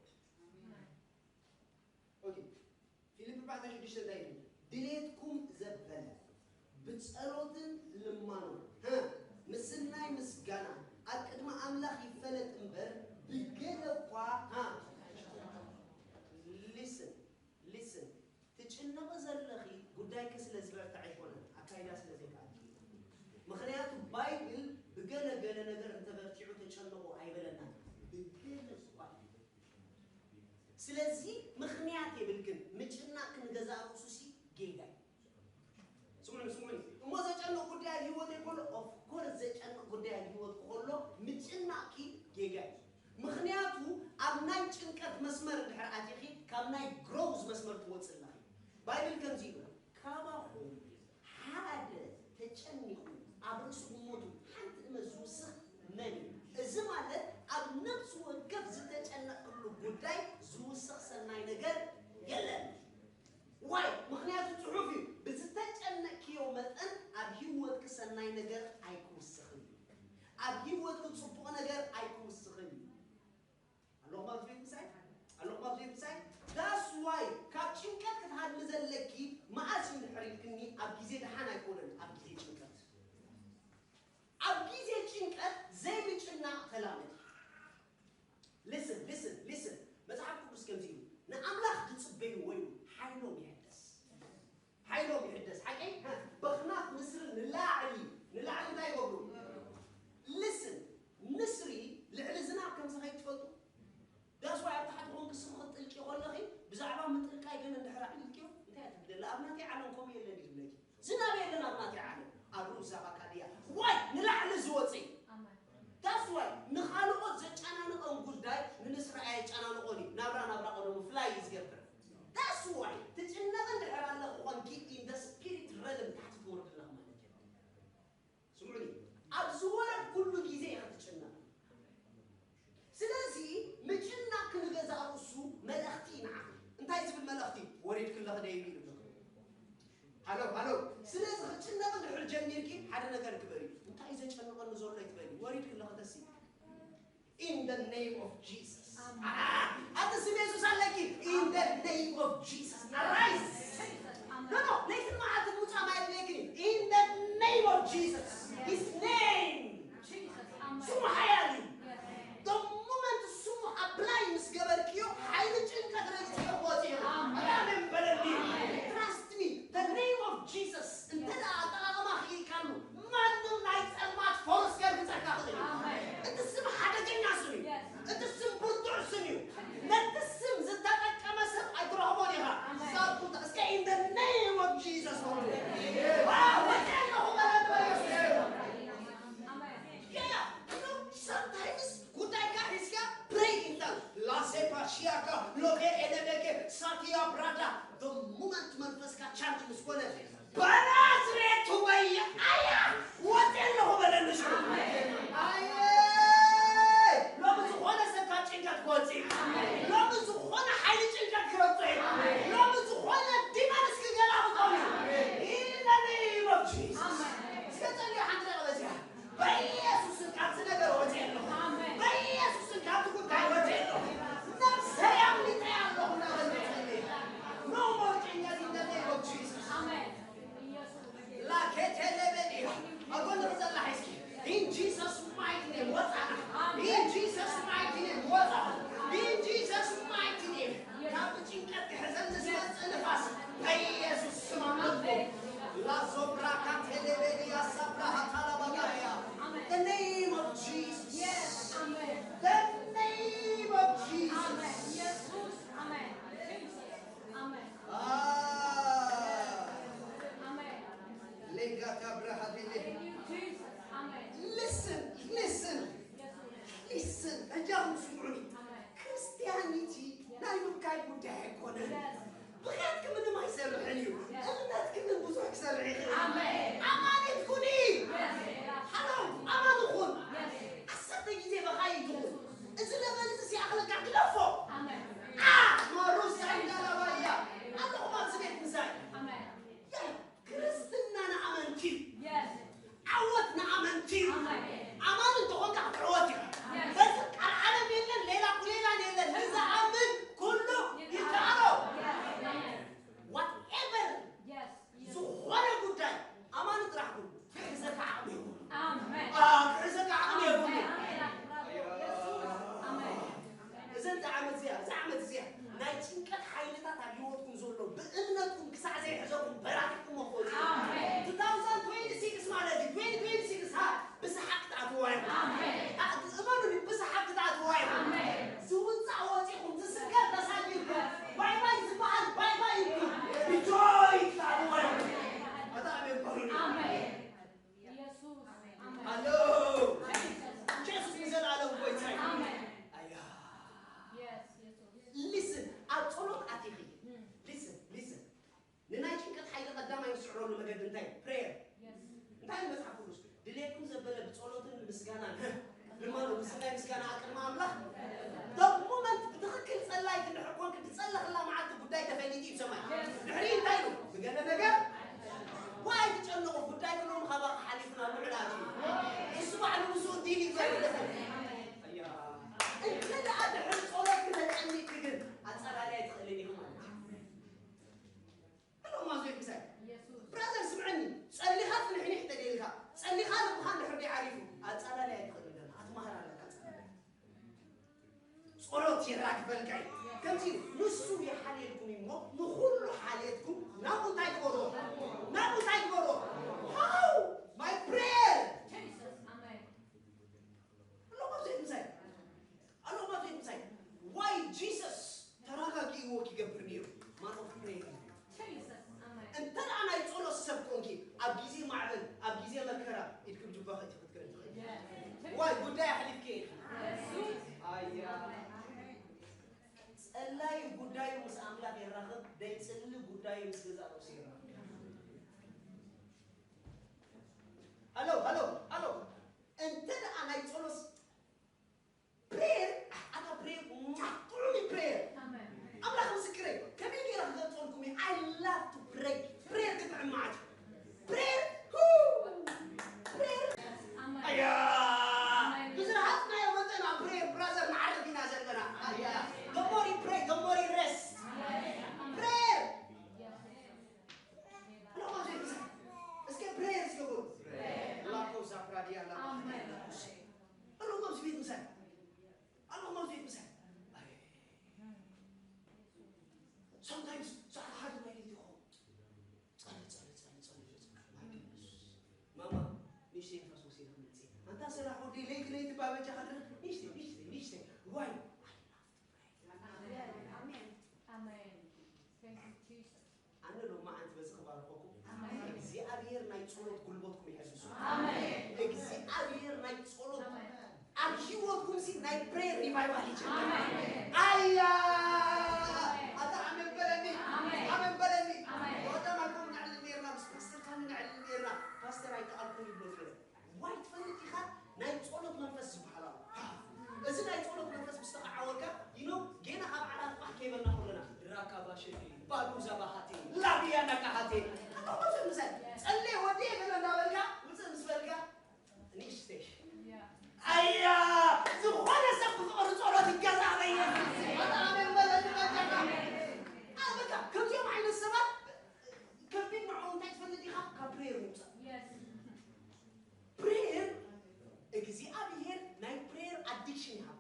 ኦኬ። ፊልፕ ኣርባዕተ ሽዱሽተ እንታይ ይብል? ድሌትኩም ዘበለ ብጸሎትን ልማኖ ሀ ምስናይ ምስጋና ኣብ ቅድሚ ኣምላኽ ይፈለጥ እምበር ብገለ እኳ ሀ listen listen ትጭነቒ ዘለኺ ጉዳይኪ ስለ ዝበርትዕ ኣይኮነን፣ ኣካይዳ ስለ ዘይከኣልኪ እዩ። ምኽንያቱ ባይብል ብገለ ገለ ነገር እንተበርቲዑ ተጨነቑ ኣይበለናን። ብገለ እኳ ስለዚ ምኽንያት የብልክን። ምጭናቕ ንገዛእ ርእሱሲ ጌጋ እዩ። ስምዑኒ ስምዑኒ እሞ ዘጨንቕ ጉዳይ ኣብ ህይወተይ ከሎ of course ዘጨንቕ ጉዳይ ኣብ ህይወት ከሎ ምጭናቕኪ ጌጋ እዩ። ምኽንያቱ ኣብ ናይ ጭንቀት መስመር እንድሕር ኣቲኺ ካብ ናይ ግሮዝ መስመር ትወፅእ ኣለኺ። ባይብል ከምዚ ይብል ካባኹም ሓደ ተጨኒቑ ኣብ ርእሱ እሞቱ ሓንቲ እመት ዝውስኽ መን እዩ? እዚ ማለት ኣብ ነፍሲ ወከፍ ዝተጨነቕሉ ጉዳይ ዝውስኽ ሰናይ ነገር የለን። ዋይ ምኽንያቱ ፅሑፍ እዩ። ብዝተጨነቅክዮ መጠን ኣብ ህይወትኪ ሰናይ ነገር ኣይክውስኽን እዩ። ኣብ ህይወትኪ ፅቡቕ ነገር ኣይክውስኽን እዩ። ኣለኹም ኣብዚ ቤት ምሳይ ኣለኹም ኣብዚ ቤት ምሳይ that's why ካብ ጭንቀት ክትሃድሚ ዘለኪ መዓስ እዩ እንድሕር ኢልክኒ ኣብ ግዜ ደሓን ኣይኮነን ኣብ ግዜ ጭንቀት ንኻልኦት ዘጨናንቐን ጉዳይ ንንስራ ኣየጨናንቖን እዩ። ናብራ ናብራ ቀደሙ ፍላይ እዩ ዝገብር። That's why ትጭነቕ እንድሕር ኣለኹ ኾንኪ in the spirit realm ታሕቲ ትወርዲ ኣለኺ ማለት እዩ። ስምዑኒ፣ ኣብ ዝወረድኩሉ ግዜ ኢኻ ትጭነቕ። ስለዚ ምጭናቕ ንገዛእ ርእሱ መልእኽቲ እዩ ንዓኺ። እንታይ ዝብል መልእኽቲ? ወሪድክለኺ ዶ ይብል ኣለኹ። ሃሎ ሃሎ። ስለዚ ክጭነቕ እንድሕር ጀሚርኪ ሓደ ነገር ግበሪ። እንታይ እዩ ዘጨንቐኒ ዘሎ ይትበሊ። ወሪድክለኺ ተሲ In the name of Jesus. ኣቲ ስም የሱስ ኣለኪ። In the name of Jesus. Arise. No, no, ለይትን መዓልትን ምውፃእ ማየት ለይክን እዩ። In the name of Jesus. His name. ስሙ ሓያል እዩ። The moment ስሙ ኣፕላይ ምስ ገበርክዮ ሓይሊ ጭንቀት ረግፅዮ ክወፅእ እዩ። ኣሜን በለኒ። Trust me. The name of Jesus. እንተ ደኣ ኣጠቓቕማ ክኢልካሉ ማንም ናይ ጸልማት ፎርስ ከርግጸካ ክእል እዩ። እቲ ስም ሓደገኛ ስም እዩ። እቲ ስም ብርቱዕ ስም እዩ። ነቲ ስም ዝተጠቀመ ሰብ ኣይትረኽቦን ኢኻ። ዛጉታ እስከ in the name of Jesus በሉ። ዋ፣ ወጽእ ኣለኹ በላ በኢየሱስ ስም። Yeah, you know, sometimes ጉዳይካ ሒዝካ ፕሬይ ኢንታል ላሴፓ ሺያካ ሎቤ ኤነቤኬ ሳቲያ ብራዳ the moment መንፈስካ ቻርጅ ምስ ኮነ በናዝሬቱ በየ ኣያ ወፂ ኣለኹ በለኒ ሽዑ። ኣየ ሎሚ ዝኾነ ሰብ ካብ ጭንቀት ክወፅእ እዩ። ሎሚ ዝኾነ ሓይሊ ጭንቀት ክረግፆ እዩ። ሎሚ ዝኾነ ዲመንስ ክገላብጦም እዩ። In the name of Jesus። እስከ ጸልዩ ሓንቲ ደቂቕ በዚኣ። በኢየሱስን ካብዚ ነገር ወፅየ ኣለኹ። በኢየሱስን ካብዚ ጉዳይ ወፅየ ኣለኹ። ነብሰይ ኣምሊጠ ኣለኹ እናበልኩ ጸልየ። No more ጭንቀት in the name of Jesus። ላኬቴሌቤዲያ ኣብ ጎንኺ ዘላ ሒዝኪ in Jesus mighty name ወፃ። In Jesus mighty name ወፃ። In Jesus mighty name ካብ ጭንቀት ክሕዘኒ ዝመፅእ ንፋስ በኢየሱስ ስም ኣመልኩ። ላዞብራካ ቴሌቤዲያ ሳብራሃ ታላባጋያ The name of Jesus. The name of Jesus. Ah. Legata braha dele. Listen, listen, listen. ሕጂ ስምዑኒ። ክርስቲያኒቲ ናይ ምብካይ ጉዳይ ኣይኮነን። ብኽያትኪ ምንም ኣይሰርሕን እዩ። እምነትኪ ግን ብዙሕ ክሰርሕ ይኽእል። ኣማኒት ኩኒ። ሃሎ፣ ኣማኒ ኩን። ዓሰርተ ግዜ በኻይ ትኹን። እዚ ለበል እዚ ሲኣኽለካ ግደፎ። ኣ፣ ማሩሳ ኢላላባያ። ኣለኹም ኣብዚ ቤት ምሳይ። ያ፣ ክርስትና ንኣመንቲ እዩ። ዓወት ንኣመንቲ እዩ። ኣማኒ እንተኾንካ ክትዕወት እዩ። በዚ ቃል ዓለም የለን፣ ሌላ ቁሌላን የለን። ንዝኣምን ኩሉ ይከኣሎ። Whatever ዝኾነ ጉዳይ ኣማኒ ጥራሕ ኩን ክሕዘካ ዓቕሚ የብሉ። ኣሜን። ኣዎ፣ ክሕዘካ ዓቕሚ የብሉ። ኣሜን። ኣሜን። እዘን እዛ ዓመት እዚኣ፣ እዛ ዓመት እዚኣ ናይ ጭንቀት ሓይልታት ኣብ ህይወትኩም ዘሎ ብእምነትኩም ክሳዕ ዘይሕዘኩም በራቲኹሞ ክወጽእ እዩ። ኣሜን። two thousand twenty-six ማለት እዩ። Twenty twenty-six ሃ ብሰሓቕ ክትኣትዋ ኢኹም። ኣሜን። ኣ-፣ እመኑኒ፣ ብሰሓቕ ክትኣትዋ ኢኹም። ኣሜን። ዝውጻእ ወጺኹም፣ ዝስገር ተሳጊርኩም፣ ባይ ባይ ዝበሃል ባይ ባይ ኢልኩም፣ ብጆይ ክትኣትዋ ኢኹም። ኣታ ኣሜን በሉኒ። ኣሜን። ኢየሱስ፣ ኣሜን። ሃሎ። ጀሱስ ንዘለኣለም ጎይታ እዩ። ኣሜን። ኣያ። የስ፣ ኢየሱስ። ሊስን፣ ኣብ ጸሎት ኣቲኺ። እም። ሊስን፣ ሊስን። ንናይ ጭንቀት ሓይሊ ቀዳማይ ንስዕረሉ መገዲ እንታይ እዩ? ፕሬየር። የስ። እንታይ እዩ መጽሓፍ ቅዱስ? ድሌትኩም ዘበለ ብጸሎትን ምስጋናን፣ ልመኑ፣ ምስናይ ምስጋና ኣብ ቅድሚ ኣምላኽ። The moment ብትኽክል ጸላይት እንድሕር ኮንክ፣ ዝጸለኽላ መዓልቲ ጉዳይ ተፈሊጡ እዩ ሰማይ። ድሕሪ እንታይ ኢሉ? ብገለ ነገር ዋይ ትጨነቑ፣ ጉዳይ ክሎም ካባኻ ሓሊፉ ናብ ልዑል ኣትዩ። ንሱ ባዕሉ ምስኡ ዲል ይግበር። እንተ ደኣ ድሕሪ ጸሎት ክተጨኒቂ ግን ኣጸላልያ ኣይትኽእልን ኢኹ ማለት እዩ። ኣለኹም ኣብዚ ቤት ምሳይ። ኢየሱስ። ብራዘር ስምዐኒ፣ ጸሊኻ ጽንሕንሕ ተደሊኻ፣ ጸሊኻ ልብኻ እንድሕር ደይ ዓሪፉ፣ ኣጸላልያ ኣይትኽእልን ኢኻ፣ ክትመሃር ኣለካ ጸላልያ። ጸሎት የራግፈልካ እዩ። ከምዚ ንሱ ይሓልየልኩም እዩ እሞ፣ ንኹሉ ሓልየትኩም ናብኡ እንታይ ግበርዎ? ናብኡ እንታይ ግበርዎ? ሃው! My prayer! ኣለኹም ኣብዚ ቤት ምሳይ። ኣለኹም ኣብዚ ቤት ምሳይ። Why Jesus ተረጋጊእዎ ክገብር ነይሩ? Man of prayer። እንተ ደኣ ናይ ጸሎት ሰብ ኮንኪ፣ ኣብ ግዜ ማዕበል፣ ኣብ ግዜ መከራ፣ ኢድኪ ብጅባኺ ኢኺ ክትክእሊ ትኽእሊ። ዋይ፣ ጉዳይ ኣሕሊፍኪ ለይቲ ለይቲ ባበጃኻ ድረስ ንእሽተይ ንእሽተይ ንእሽተይ ዋይ Amen. Amen. Thank you, Jesus. ኣነ ሎማዓንቲ በዚ ክባርኸኩም እግዚኣብሔር ናይ ጸሎት ጉልበትኩም ይሐስሱ እግዚኣብሔር ናይ ጸሎት ኣብ ህይወትኩም ሲ ናይ prayer revival ይጀምር ኣያ ኣታ ኣመን በለኒ ኣመን በለኒ ወደማኩም ነዕልል ነርና ምስ ፓስተር ካን ነዕልል ነርና ፓስተር ኣይከኣልኩም ይብሎ ነረ ዋይ ትፈልጥ ኢኻ ናይ ጸሎት መንፈስ ዝበሃል ኣሎ። እዚ ናይ ጸሎት መንፈስ ምስ ተዓወካ you know ጌና ካብ ዓራት ፋሕ ከይበልና ኩልና ድራካ ባሸቲ ባሉዛ ባሃቴ ላቢያ ናካሃቴ ኣባባዘ ምሳይ ጸሌ ወዲ የገለ እንዳበልካ ውፅእ ምስ በልካ ንእሽተይ ኣያ ዝኾነ ሰብ ብፍቕሪ ጸሎት ይገዛ በየ ኣበካ ከምዚኦም ዓይነት ሰባት ከቢድ ንዕኡ እንታይ ትፈልጥ ኢኻ ካብ ፕሬየር ምውፃእ ፕሬየር እግዚኣብሔር ናይ ፕሬየር ኣዲክሽን ይሃብ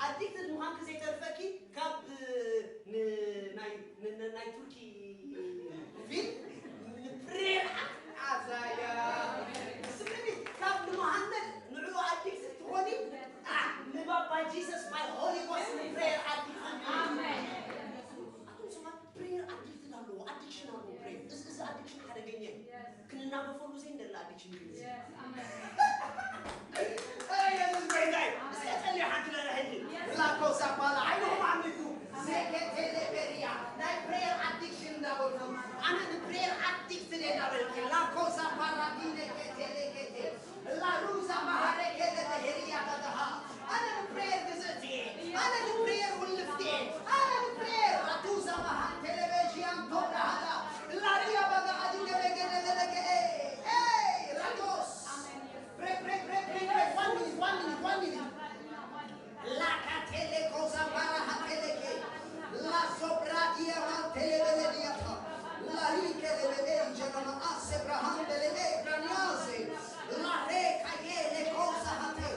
ኣዲክትድ ምዃንኪ ዘይተርፈኪ ካብ ናይ ቱርኪ ፊልም ንፕሬየር ኣዛያ ስምኒ ካብ ንመሃመድ ንዕኡ ኣዲክትድ ትኾኒ ንባባ ጂሰስ ባይ ሆሊ ጎስት ንፕሬየር ኣዲክትድ ኣቶም ሰባት ፕሬየር ኣዲክትድ ኣለዎ ኣዲክሽን ኣለዎ ፕሬየር እዚ ኣዲክሽን ሓደገኛ እዩ ክንናገፈሉ ዘይንደሊ ኣዲክሽን እዩ የሱስ ጎይታይ እስከ ጸልዩ ሓንቲ ለለ ሕጂ ላኮ ሳባላ ዓይንኹም ዓሚቱ ዜኬቴሌቤሪያ ናይ ፕሬየር ኣዲክሽን እንዳበልኩም ኣነ ንፕሬየር ኣዲክትድ እየ እንዳበልኩ ላኮ ሳባራ ዲነኬቴሌኬቴ ላሩዛ ማሃሬኬ ለተሄሪያ ተተሃ ኣነ ንፕሬየር ግዝእቲ እየ ኣነ ንፕሬየር ውልፍቲ እየ ኣነ ንፕሬየር ራቱዛ ማሃን ቴሌቬዥያን ቶብራሃዳ ላሪያ ባጋ ኣዲገ በገ ለገለገ ኤ ኤ ራቶስ Break, break, break, break, break. One minute, one minute, one minute. La catele cosa para hateleke. La sobradia mantele belediata. La rike de bebe genama asebraham de le graniase. La reca ye le cosa hate.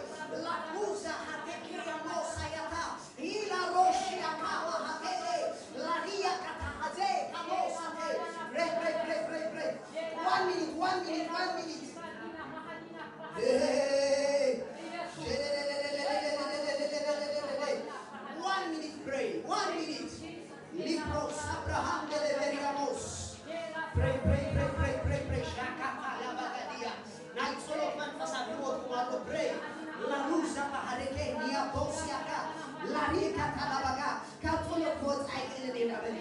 La cosa hate que no sayata. Ila roshia kawa hatele, la ria katahaze, kamo sate. Pray, pray, pray, pray, pray. One minute, one minute, one minute. Hey. One minute, pray. One minute. Libros Abraham de Leberiamos. Pray, pray, pray, pray, pray, pray. Shakata la bagadia. ናይ ጸሎት መንፈስ ኣብ ህይወትኩም ኣሎ ብረይ ላሩዛ ባህረከ ኒያቶስያካ ላሪካ ታላባጋ ካብ ጸሎት ክወጽእ ኣይክእልን እየ እንዳበል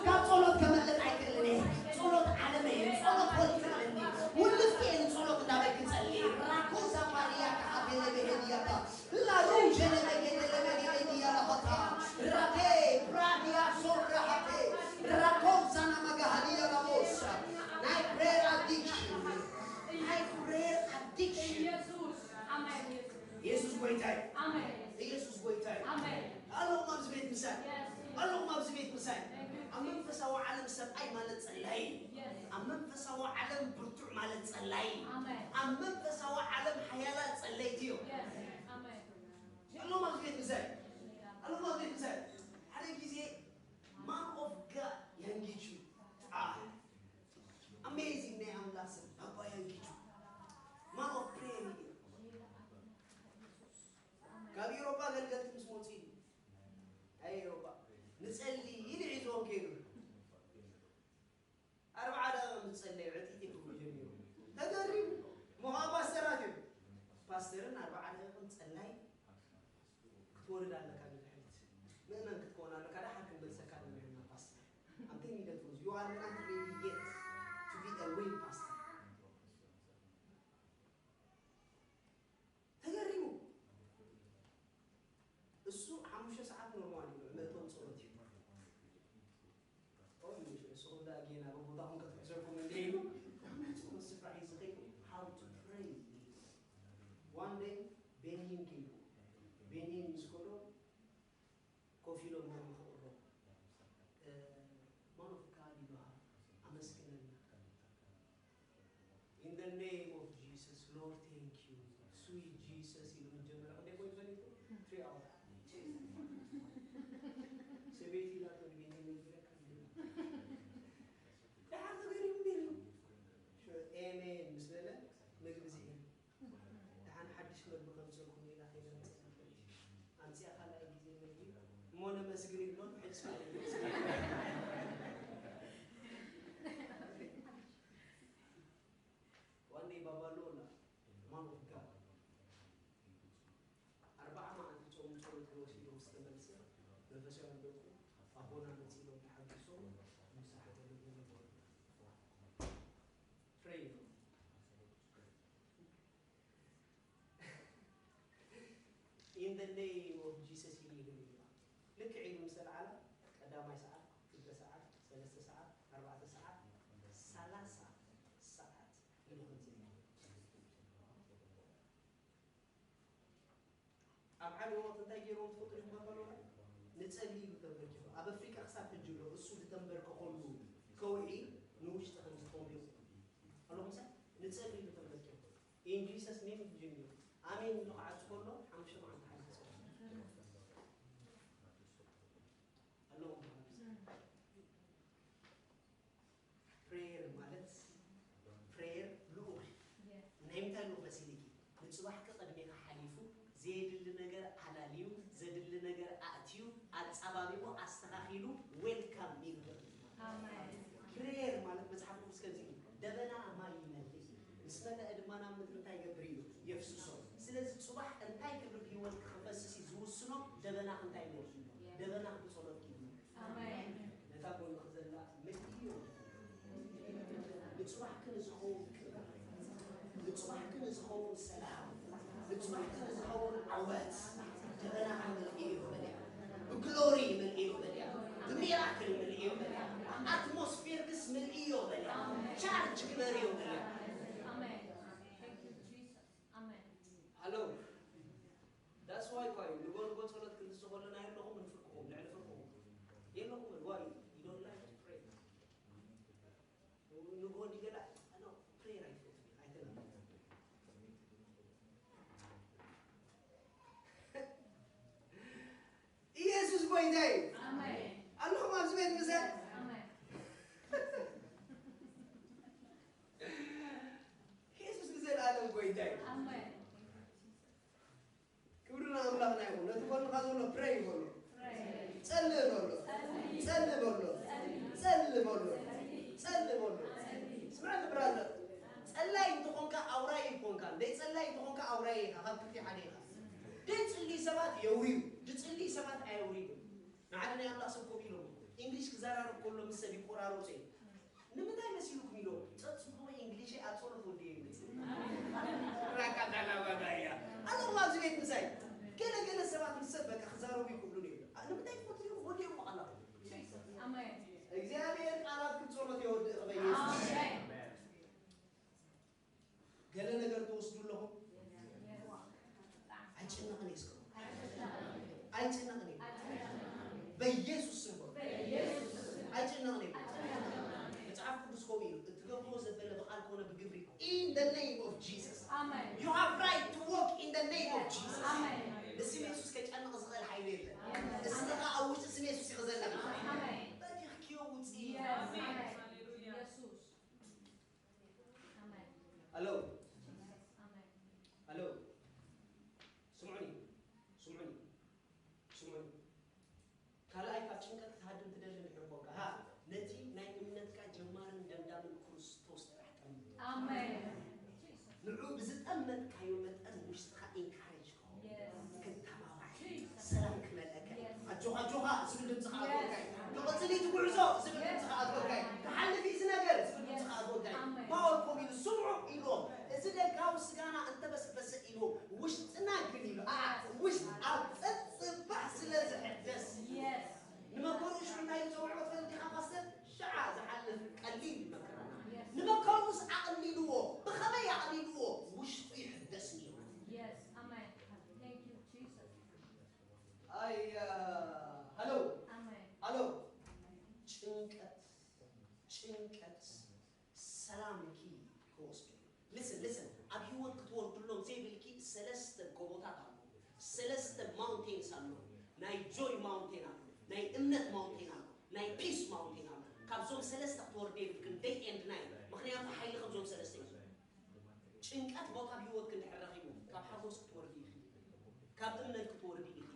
ካብ ጸሎት ከመልጥ ኣይክእልን እየ ጸሎት ዓለም እየ ጸሎት ወልፍለኒ ውልፍቲ እየ ንጸሎት እንዳበል ክጸሊ ራኮዛ ማርያ ከሓቴለ ብሄድያታ ላሩጀ ለበጌ ለበጌ ዲያ ለኸታ ራቴ ብራዲያ ሶራሃቴ ራኮዛና መጋሃዲያ ለሞሳ ናይ ፕሬር ኣዲክሽን ናይ ፕሬር ኣዲክሽን ኢየሱስ ኣሜን ኢየሱስ ኢየሱስ ጎይታይ ኣሜን ኢየሱስ ጎይታይ ኣሜን ኣለኹም ኣብዚ ቤት ምሳይ ኣለኹም ኣብዚ ቤት ምሳይ ኣብ መንፈሳዊ ዓለም ሰብኣይ ማለት ጸላይ ኣብ መንፈሳዊ ዓለም ብርቱዕ ማለት ጸላይ ኣብ መንፈሳዊ ዓለም ሓያላት ጸለይቲ እዮም ኣለኹም ኣብዚ ቤት ምሳይ ኣለኹም ኣብዚ ቤት ምሳይ ሓደ ግዜ ማን ኦፍ ጋድ ያንጊቹ ኣሜዚንግ ናይ ኣምላኽ ሰብ ባባ ያንጊቹ ማን ኦፍ ፕሬየር እዩ ካብ ኤሮፓ ገልገልቲ ምስ መፁ እዩ ኣይ ኤሮፓ ንፀሊ ኢሉ ሒዝዎም ከይዱ ኣርባዓ ደቂቕ ምስ ፀለዩ ዕጢጢ ክብሉ ጀሚሩ ተገሪሙ ምዃ ፓስተራት እዩ ፓስተርን ኣርባዓ ደቂቕ ጸላይ ክትወርድ ኣለካ ንድሕሪት ምእመን ክትከውን ኣለካ ደሓር ክንበልሰካ ኣለና ፓስተር I'm telling you the truth. You are not ready yet to be a real pastor. ተገሪሙ እሱ ሓሙሽተ ሰዓት ኖርማል እዩ መእተዊ ጸሎት እዩ ንስኹም ደኣ ጌና በቦታኹም ክትሕዘኩም እንደ ኢሉ ኣብ ናይ ጸሎት ስፍራ እዩ ዝኸይድ how to pray one day ቤንሂን ከይዱ ቤንሂን ምስ ከዶ ኮፍ ኢሎም ሮም ክቕረቡ ማን ኦፍ ጋድ ይበሃል ኣመስግነልና In the name of Jesus, Lord, thank you. Sweet Jesus, ኢሉ መጀመርያ ክንደይ ኮይኑ ፈሊጡ? Three hour. ሰበይቲ ኢላቶ ንቤኒ ነግረካ እንዲ። ደሓር ተገሪሙ እንዲ ኢሉ። ኤሜን ምስ በለ ምግቢ ዝሄ። ደሓን ሓድሽ ምግቢ ከም ኣምፅኣ ካልኣይ ግዜ መግቢ እሞ ነመስግን ይብሎን ሕጅ ስለ ዋንዴ ባባሎና ማን ኦፍ ጋድ ኣርባዓ መዓልቲ ጾም ጸሎት ወሲዶም ዝተመልሰ መንፈሳውያን ደቁ ኣቦና መጺኦም ተሓጊሶም ንስሓ ተለጎ ነበሩ። Pray. In the name of Jesus ኢሉ ይብል እዩ። ልክዕ ኢሉ ምስ ኣልዓላ ቀዳማይ ሰዓት፣ ክልተ ሰዓት፣ ሰለስተ ሰዓት፣ ኣርባዕተ ሰዓት፣ ሰላሳ ሰዓት ኢሉ ከምዚ ኢሉ። ኣብ ሓደ ወቕቲ እንታይ ገይርዎም ትፈልጡ ዲኹም ባባሎና? ንጸሊ ኢሉ ተንበርኪኹ። ኣብ ኣፍሪቃ ክሳብ ሕጂ ኣሎ። እሱ ዝተንበርከኸሉ ከውሒ ንውሽጢ ከም ዝጠምዩ ኣሎ። ምሳይ ንጸሊ ኢሉ ተንበርኪኹ። In Jesus name ጀሚሩ ኣሜን ኢሉ ክዓጹ ከሎ ሓሙሽተ መዓልቲ ሓሊፉ ጸሊ። ኣለኹም። ፕሬየር ማለት ፕሬየር ልኡኽ ናይ ምንታይ ልኡኽ መሲልኪ? ንጽባሕኪ ቅድሜኻ ሓሊፉ ዘየድሊ ነገር ኣላልዩ፣ ዘድሊ ነገር ኣእትዩ፣ ኣጻባቢቑ፣ ኣስተኻኺሉ ዌልካም ኢሉ ዘርኢ እዩ። ኣሜን። ፕሬየር ማለት መጽሓፍ ቅዱስ ከምዚ እዩ፣ ደበና ማይ ይመልእ እዩ። ምስ መለአ ድማ ናብ ምድሪ እንታይ ይገብር እዩ? የፍስሶ። ስለዚ ጽባሕ እንታይ ክብል ህይወት ክፈስስ እዩ ዝውስኖ? ደበና እንታይ ይመልእ እዩ? ደበና ብጸሎት እዩ። ኣሜን። ነታ ጎንኺ ዘላ ምልእዮ። ንጽባሕኪ ንዝኸውን ክብሪ፣ ንጽባሕኪ ንዝኸውን ሰላም፣ ንጽባሕኪ ንዝኸውን ዓወት ደበናኻ ምልእዮ በልያ። ብግሎሪ ምልእዮ በልያ። ብሚራክል ምልእዮ በልያ። ኣትሞስፌርክስ ምልእዮ በልያ። ቻርጅ ግበርዮ በልያ። ኣሜን። Thank you, Jesus. ኣሜን። ሃሎ። That's why እኮ እዩ ንጎ ንጎ ጸሎት ክንድዚ ከለና የለኹምን ፍርቅኹም፣ ልዕሊ ፍርቅኹም የለኹምን። Why? You don't like to pray. ንጎ እንዲገላ፣ no, prayer ኣይፈቱን፣ ኣይተለመደን። ኢየሱስ ጎይታ እዩ። ኣሜን። ኣለኹም ኣብዚ ቤት ምሳይ? ኣሜን። ኢየሱስ ንዘለኣለም ጎይታ እዩ። ኣሜን። ክብሪ ንኣምላኽና ይኹን። ነቲ ጎንኻ ዘሎ ፕሬይ በሎ። ጸልእ በሎ። ጸልእ በሎ። ጸልእ በሎ። ጸልእ በሎ። ስምዐኒ ብራዘር፣ ጸላይ እንተኾንካ ኣውራይ ኣይኮንካን። ደይ ጸላይ እንተኾንካ ኣውራይ ኢኻ፣ ካብ ክልቲኡ ሓደ ኢኻ። ደይ ጽልዩ ሰባት የውርዩ፣ ድጽልዩ ሰባት ኣየውርዩን። ንሓደ ናይ ኣምላኽ ሰብ ከምኡ ኢሎሞ፣ ኢንግሊሽ ክዘራረብ ከሎ ምስ ሰብ ይቆራረጹ እዮም። ንምንታይ መሲሉኩም ኢሎ፣ ጸጽብዎ ኢንግሊሸይ ኣብ ጸሎት ወዲየ ይብል። ራካ ዳላ ባጋያ። ኣለኹም ኣብዚ ቤት ምሳይ። ገለ ገለ ሰባት ምስ ሰብ በቃ ክዛረቡ ይክእሉ እዮም። ኣ፣ ንምንታይ ትፈትሑ? ወዲኦም ኣለኹም። ኣሜን። እግዚኣብሔር ቃላት ክጸሎት የወድእ በኢየሱስ። ኣሜን። ገለ ነገር ትወስዱ ኣለኹም? ኣይጭነቕን እዩ እስከ። ኣይጭነቕን እዩ። በኢየሱስ ስም በሉ። ኣይጭነቕን እዩ። መጽሓፍ ቅዱስ ከምኡ ኢሉ፣ እትገብርዎ ዘበለ ብቓል ኮነ ብግብሪ፣ in the name of Jesus. ኣሜን። You have right to walk in the name of Jesus. ኣሜን። ንስም የሱስ ከጨንቕ ዝኽእል ሓይሊ የለን። ኣሜን። እስኻ ኣብ ውሽጢ ስም የሱስ ኢኺ ዘለኻ። ኣሜን። በዲኽክዮ ውፅኢ። ኣሜን። የሱስ። ኣሜን። ኣሎ። ኣሜን። ኣሎ። ስምዑኒ። ስምዑኒ። ስምዑኒ። ካልኣይ ካብ ጭንቀት ክትሃድም ትደሊ እንድሕር ኮንካ፣ ሃ፣ ነቲ ናይ እምነትካ ጀማርን ደምዳምን ክርስቶስ ጥራሕ ጠምቶ። ኣሜን። ንዑ ብዝጠመትካዮ መጠን ውሽጥኻ ኢንካሬጅ ክኸውን፣ Yes. ክተባባዕ፣ Jesus. ሰላም ክመልአካ። Yes. ኣጆኻ፣ ኣጆኻ ዝብል ድምፂ ከኣትወልካ እዩ። Yes. ክቕፅል እዩ እቲ ጉዕዞ ዝብል ድምፂ ከኣትወልካ እዩ። ክሓልፍ እዩ እዚ ነገር ዝብል ድምፂ Yes. ከኣትወልካ እዩ። ኣሜን። ፓወል ኮም ኢሉ ስምዑ ኢልዎም። እዚ ደጋዊ ስጋና እንተበስበሰ ኢሉ ውሽጥና ግን ኢሉ፣ ኣ፣ ውሽጥ ኣብ ጸጽባሕ ስለ ዝሕደስ። Yes. ንመከሩ ሽዑ እንታይ እዩ ዘውዕሎ ትፈልጥ ዲኻ ፓስተር? ሽዓ ዝሓልፍ ቀሊል መከራና። Yes. ንመከሩስ ኣቕሊልዎ። ብኸመይ ኣቕሊልዎ? ውሽጡ ይሕደስ ነይሩ። Yes. ኣሜን። Thank you, Jesus. ኣይ፣ ኣ፣ ሃሎ። ኣሜን። ሃሎ። ጭንቀት፣ ጭንቀት ሰላምኪ ክወስዶ እዩ። Listen, listen. ኣብ ህይወት ክትወርድሎም ዘይብልኪ ሰለስተ ጎቦታት ኣሎ። ሰለስተ ማውንቴንስ ኣሎ። ናይ ጆይ ማውንቴን ኣሎ። ናይ እምነት ማውንቴን ኣሎ። ናይ ፒስ ማውንቴን ኣሎ። ካብዞም ሰለስተ ክትወርዲ የብልክን። Day and night። ምኽንያቱ ሓይሊ ከምዞም ሰለስተ እዩ። ጭንቀት ቦታ ኣብ ህይወትኪ እንድሕር ረኺቡ፣ ካብ ሓጎስ ክትወርዲ ኢኺ። ካብ እምነት ክትወርዲ ኢኺ።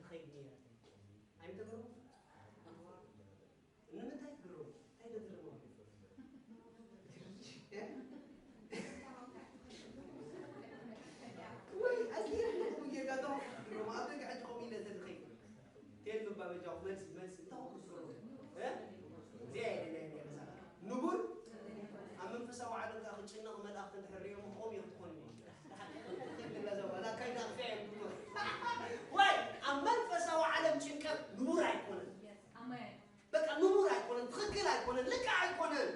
ትኸይድ ነይራ። ኣይምተገርሙ? ንምንታይ ትግርሙ? እንታይ ዶ ትግርሙ? ወይ ኣዝየ ኣለኹ ጌጋ፣ እንታይ ትግርሙ? ኣብ ደገ ሕጂ ከምኡ ኢለ ተዝኸይድ። ቴል ምባ በጃኹ፣ መልሲ፣ መልሲ፣ እንታይ ትግርሙ? እ? እዚኣ እየ ደልያ ነይረ፣ እዛ። ንቡር ኣብ መንፈሳዊ ዓለም ከኣ ክጭነቕ መልኣኽቲ እንድሕር ሪኦም፣ ከምኡ እዮም ክኾኑ። ወይ ኣብ መንፈሳዊ ዓለም ጭንቀት ንቡር ኣይኮነን። ኣሜን። በቃ ንቡር ኣይኮነን፣ ትኽክል ኣይኮነን፣ ልክዕ ኣይኮነን።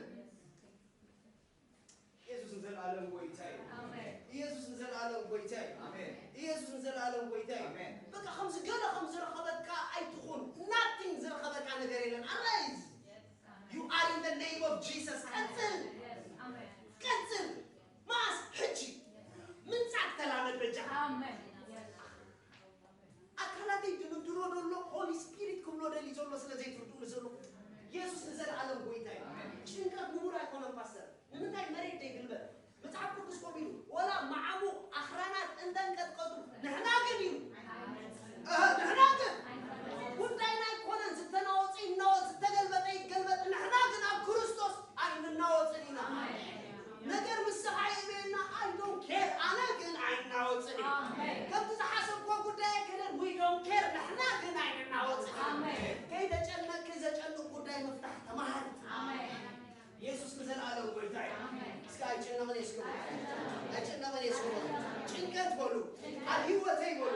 ኢየሱስ ንዘለኣለም ጎይታ እዩ። ኣሜን። ኢየሱስ ንዘለኣለም ጎይታ እዩ። ኣሜን። ኢየሱስ ንዘለኣለም ጎይታ እዩ። ኣሜን። በቃ ከምዚ ገለ ከም ዝረኸበካ ኣይትኹን። ናቲንግ ዝረኸበካ ነገር የለን። ኣራይዝ። You are in the name of Jesus. ቀጽል። ኣሜን። ቀጽል። ማስ ሕጂ ምንጻግ ተላመድ በጃ። ኣሜን። ኣካላተይ ድንድሮ ደሎ ሆሊ ስፒሪት ክብሎ ደሊ ዘሎ ስለ ዘይትርድኡ ንዘሎ ኢየሱስ ንዘለኣለም ጎይታ እዩ። ጭንቀት ንቡር ኣይኮነን ፓስተር። ንምንታይ መሬት ደይግልበጥ? መጽሓፍ ቅዱስ ከምኡ ኢሉ፣ "ወላ መዓሙቕ ኣኽራናት እንተንቀጥቀጡ፣ ንሕና ግን" ኢሉ። እህ፣ ንሕና ግን ጉዳይና ኣይኮነን፣ ዝተናወጸ ይናወጽ፣ ዝተገልበጠ ይገልበጥ፣ ንሕና ግን ኣብ ክርስቶስ ኣይንናወጽን ኢና። ነገር ንስኻ ይእበየና፣ I don't care፣ ኣነ ግን ኣይናወጽን እየ። ኣሜን። ከምቲ ዝሓሰብክዎ ጉዳይ ኣይከደን፣ we don't care፣ ንሕና ግን ኣይንናወጽን ኢና። ኣሜን። ከይተጨነቅኪ ዘጨንቕ ጉዳይ ምፍታሕ ተማሃሪ። ኣሜን። ኢየሱስ ንዘለኣለም ጎይታ እዩ። ኣሜን። እስኪ ኣይጨነቕን እየ እስኪ በሉ። ኣይጨነቕን እየ እስኪ በሉ። ጭንቀት በሉ። ኣብ ህይወተይ በሉ።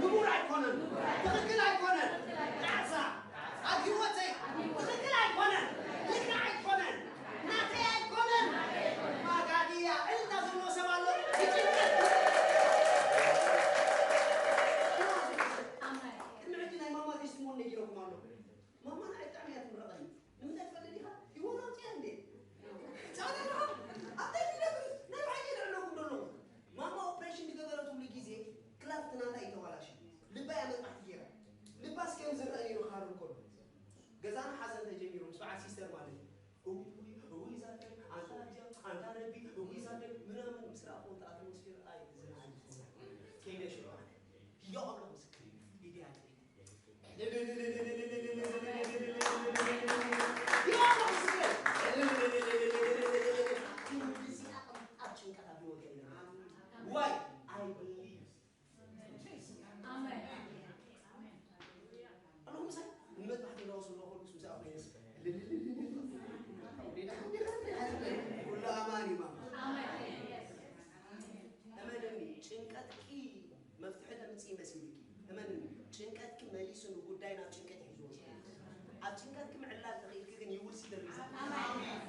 ንቡር ኣይኮነን። ትኽክል ኣይኮነን። ጣዕሳ ኣብ ህይወተይ ትኽክል ኣይኮነን። ልክዕ ኣይኮነን። ናተይ ኣይኮነን። ማጋድያ እልልታ ዘለዎ ሰብ ኣሎ። ይጭንቀት። ኣሜን። ቅድሚ ሕጂ ናይ ማማ ቴስቲሞኒ ነጊረኩም ኣሎ። ማማ ንዓይ ብጣዕሚ እያ ትምረቐኒ። ንምንታይ ትፈልጥ ዲኻ? ህይወት ኣውፅያ እንዴ? ቻው ነይርኻ? ኣብታይ ትነብር? ናይ ብሓቂ ይልዕለኩም ደለኹ። ማማ ኦፕሬሽን ዝገበረትሉ ግዜ ክላፍት ናታ እዩ ተባላሽዩ። ልባ እያ መጥባሕቲ ገይራ። ልባ እስከ ዝረአ ነይሩ ክሃርም ከሎ። ገዛና ሓዘን ተጀሚሩ፣ ምስ በዓል ሲስተር ማለት እዩ። እውይ፣ እውይ፣ እዛ ደም፣ ኣንታ ኣዚያ፣ ኣንታ ረቢ፣ እውይ፣ እዛ ደም፣ ምናምን ምስ ረኣኹ እቲ ኣትሞስፌር፣ ኣይ፣ እዚ ንዓይ ይኾን። ከይደ ሽዑ ኣነ። ህያው ኣምላኽ ምስክር እዩ። ኢድያ ኣልዒለ። ህያው ኣምላኽ ምስክር። እዚኣ ኣብ ጭንቀት ኣብ ህይወት የለን። Why? I believe. ኣሜን። ኣለኹ ምሳይ ንመጥባሕቲ እናወሰድኩ ከለኩስ ምሳይ ኮይነስ ኩሉ ኣማን እዩ ማማ። ኣሜን። እመንኒ፣ ጭንቀትኪ መፍትሒ ተምጽኢ መሲልኪ። እመንኒ፣ ጭንቀትኪ መሊሱ ንጉዳይ ናብ ጭንቀት ሒዝዎ ዝኸይድ። ኣብ ጭንቀትኪ ምዕላል ተኽኢልኪ ግን you will see the result። ኣሜን።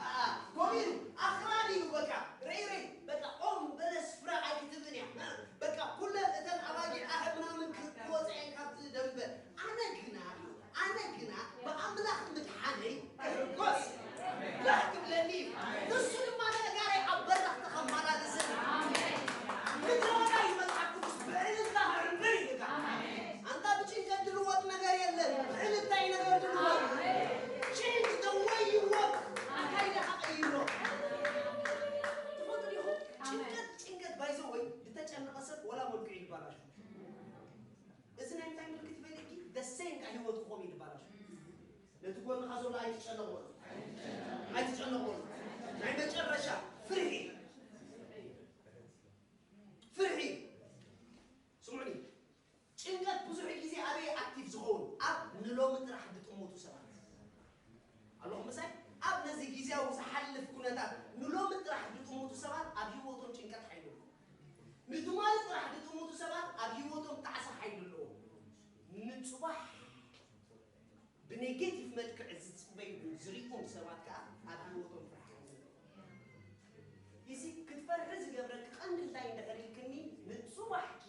ኣኣ፣ ከምኡ ኢሉ ኣኽራን ኢሉ በቃ፣ ረይ ረይ፣ በቃ ኦም በለስ ፍረ ኣይክትብን እያ። በቃ ኩለን እተን ኣባጊዕ ኣህብ ምናምን ክ-፣ ክወጻ እየን ካብቲ ደንበ። ኣነ ግና፣ ኣነ ግና ብኣምላኽ ምድሓነይ ክሕጎስ ባህ ክብለኒ እዩ። ንሱ ድማ ነጋራይ ኣብ በረኽቲ ከመላልሰኒ። ምድረ በዳ እዩ መጽሓፍ ቅዱስ ብዕልልታ ክዕምብብ ኢልካ። ኣንታ ብጭንቀት ዝልወጥ ነገር የለን። ብዕልልታ እዩ ነገር ዝልወጥ። Change the way you walk። ኣካይዳኻ ቀይሮ። ትፈልጡ ዲኹም? ጭንቀት፣ ጭንቀት ባይዘወይ ዝተጨነቐ ሰብ ወላ መልክዑ ይባላሽ። እዚ ናይ ምንታይ ምልክት ይፈልጥኪ? The same ከኣ ህይወት ክኾም እዩ ዝበላሽ። ነቲ ጎንኻ ዘሎ ኣይትጨነቕ በሎ። ኣይትጨነቕ በሎ። ናይ መጨረሻ ፍርሒ። ፍርሒ። ስምዑኒ። ጭንቀት ብዙሕ ግዜ ኣበይ ኣክቲቭ ዝኸውን? ኣብ ንሎሚ ጥራሕ ዝጥምቱ ሰባት። ኣለኹም ምሳይ? ኣብ ነዚ ግዜያዊ ዝሓልፍ ኩነታት ንሎሚ ጥራሕ ዝጥምቱ ሰባት ኣብ ህይወቶም ጭንቀት ሓይሉ። ንትማሊ ጥራሕ ዝጥምቱ ሰባት ኣብ ህይወቶም ጣዕሳ ሓይሉ ኣለዎም። ንጽባሕ ብኔጌቲቭ መልክዕ ዝጽበዩን ዝሪኡን ሰባት ከኣ ኣብ ህይወቶም ፍርሒ ሓይሉ። እዚ ክትፈርሒ ዝገብረኪ ቀንዲ እንታይ እንድሕር ኢልክኒ፣ ንጽባሕኪ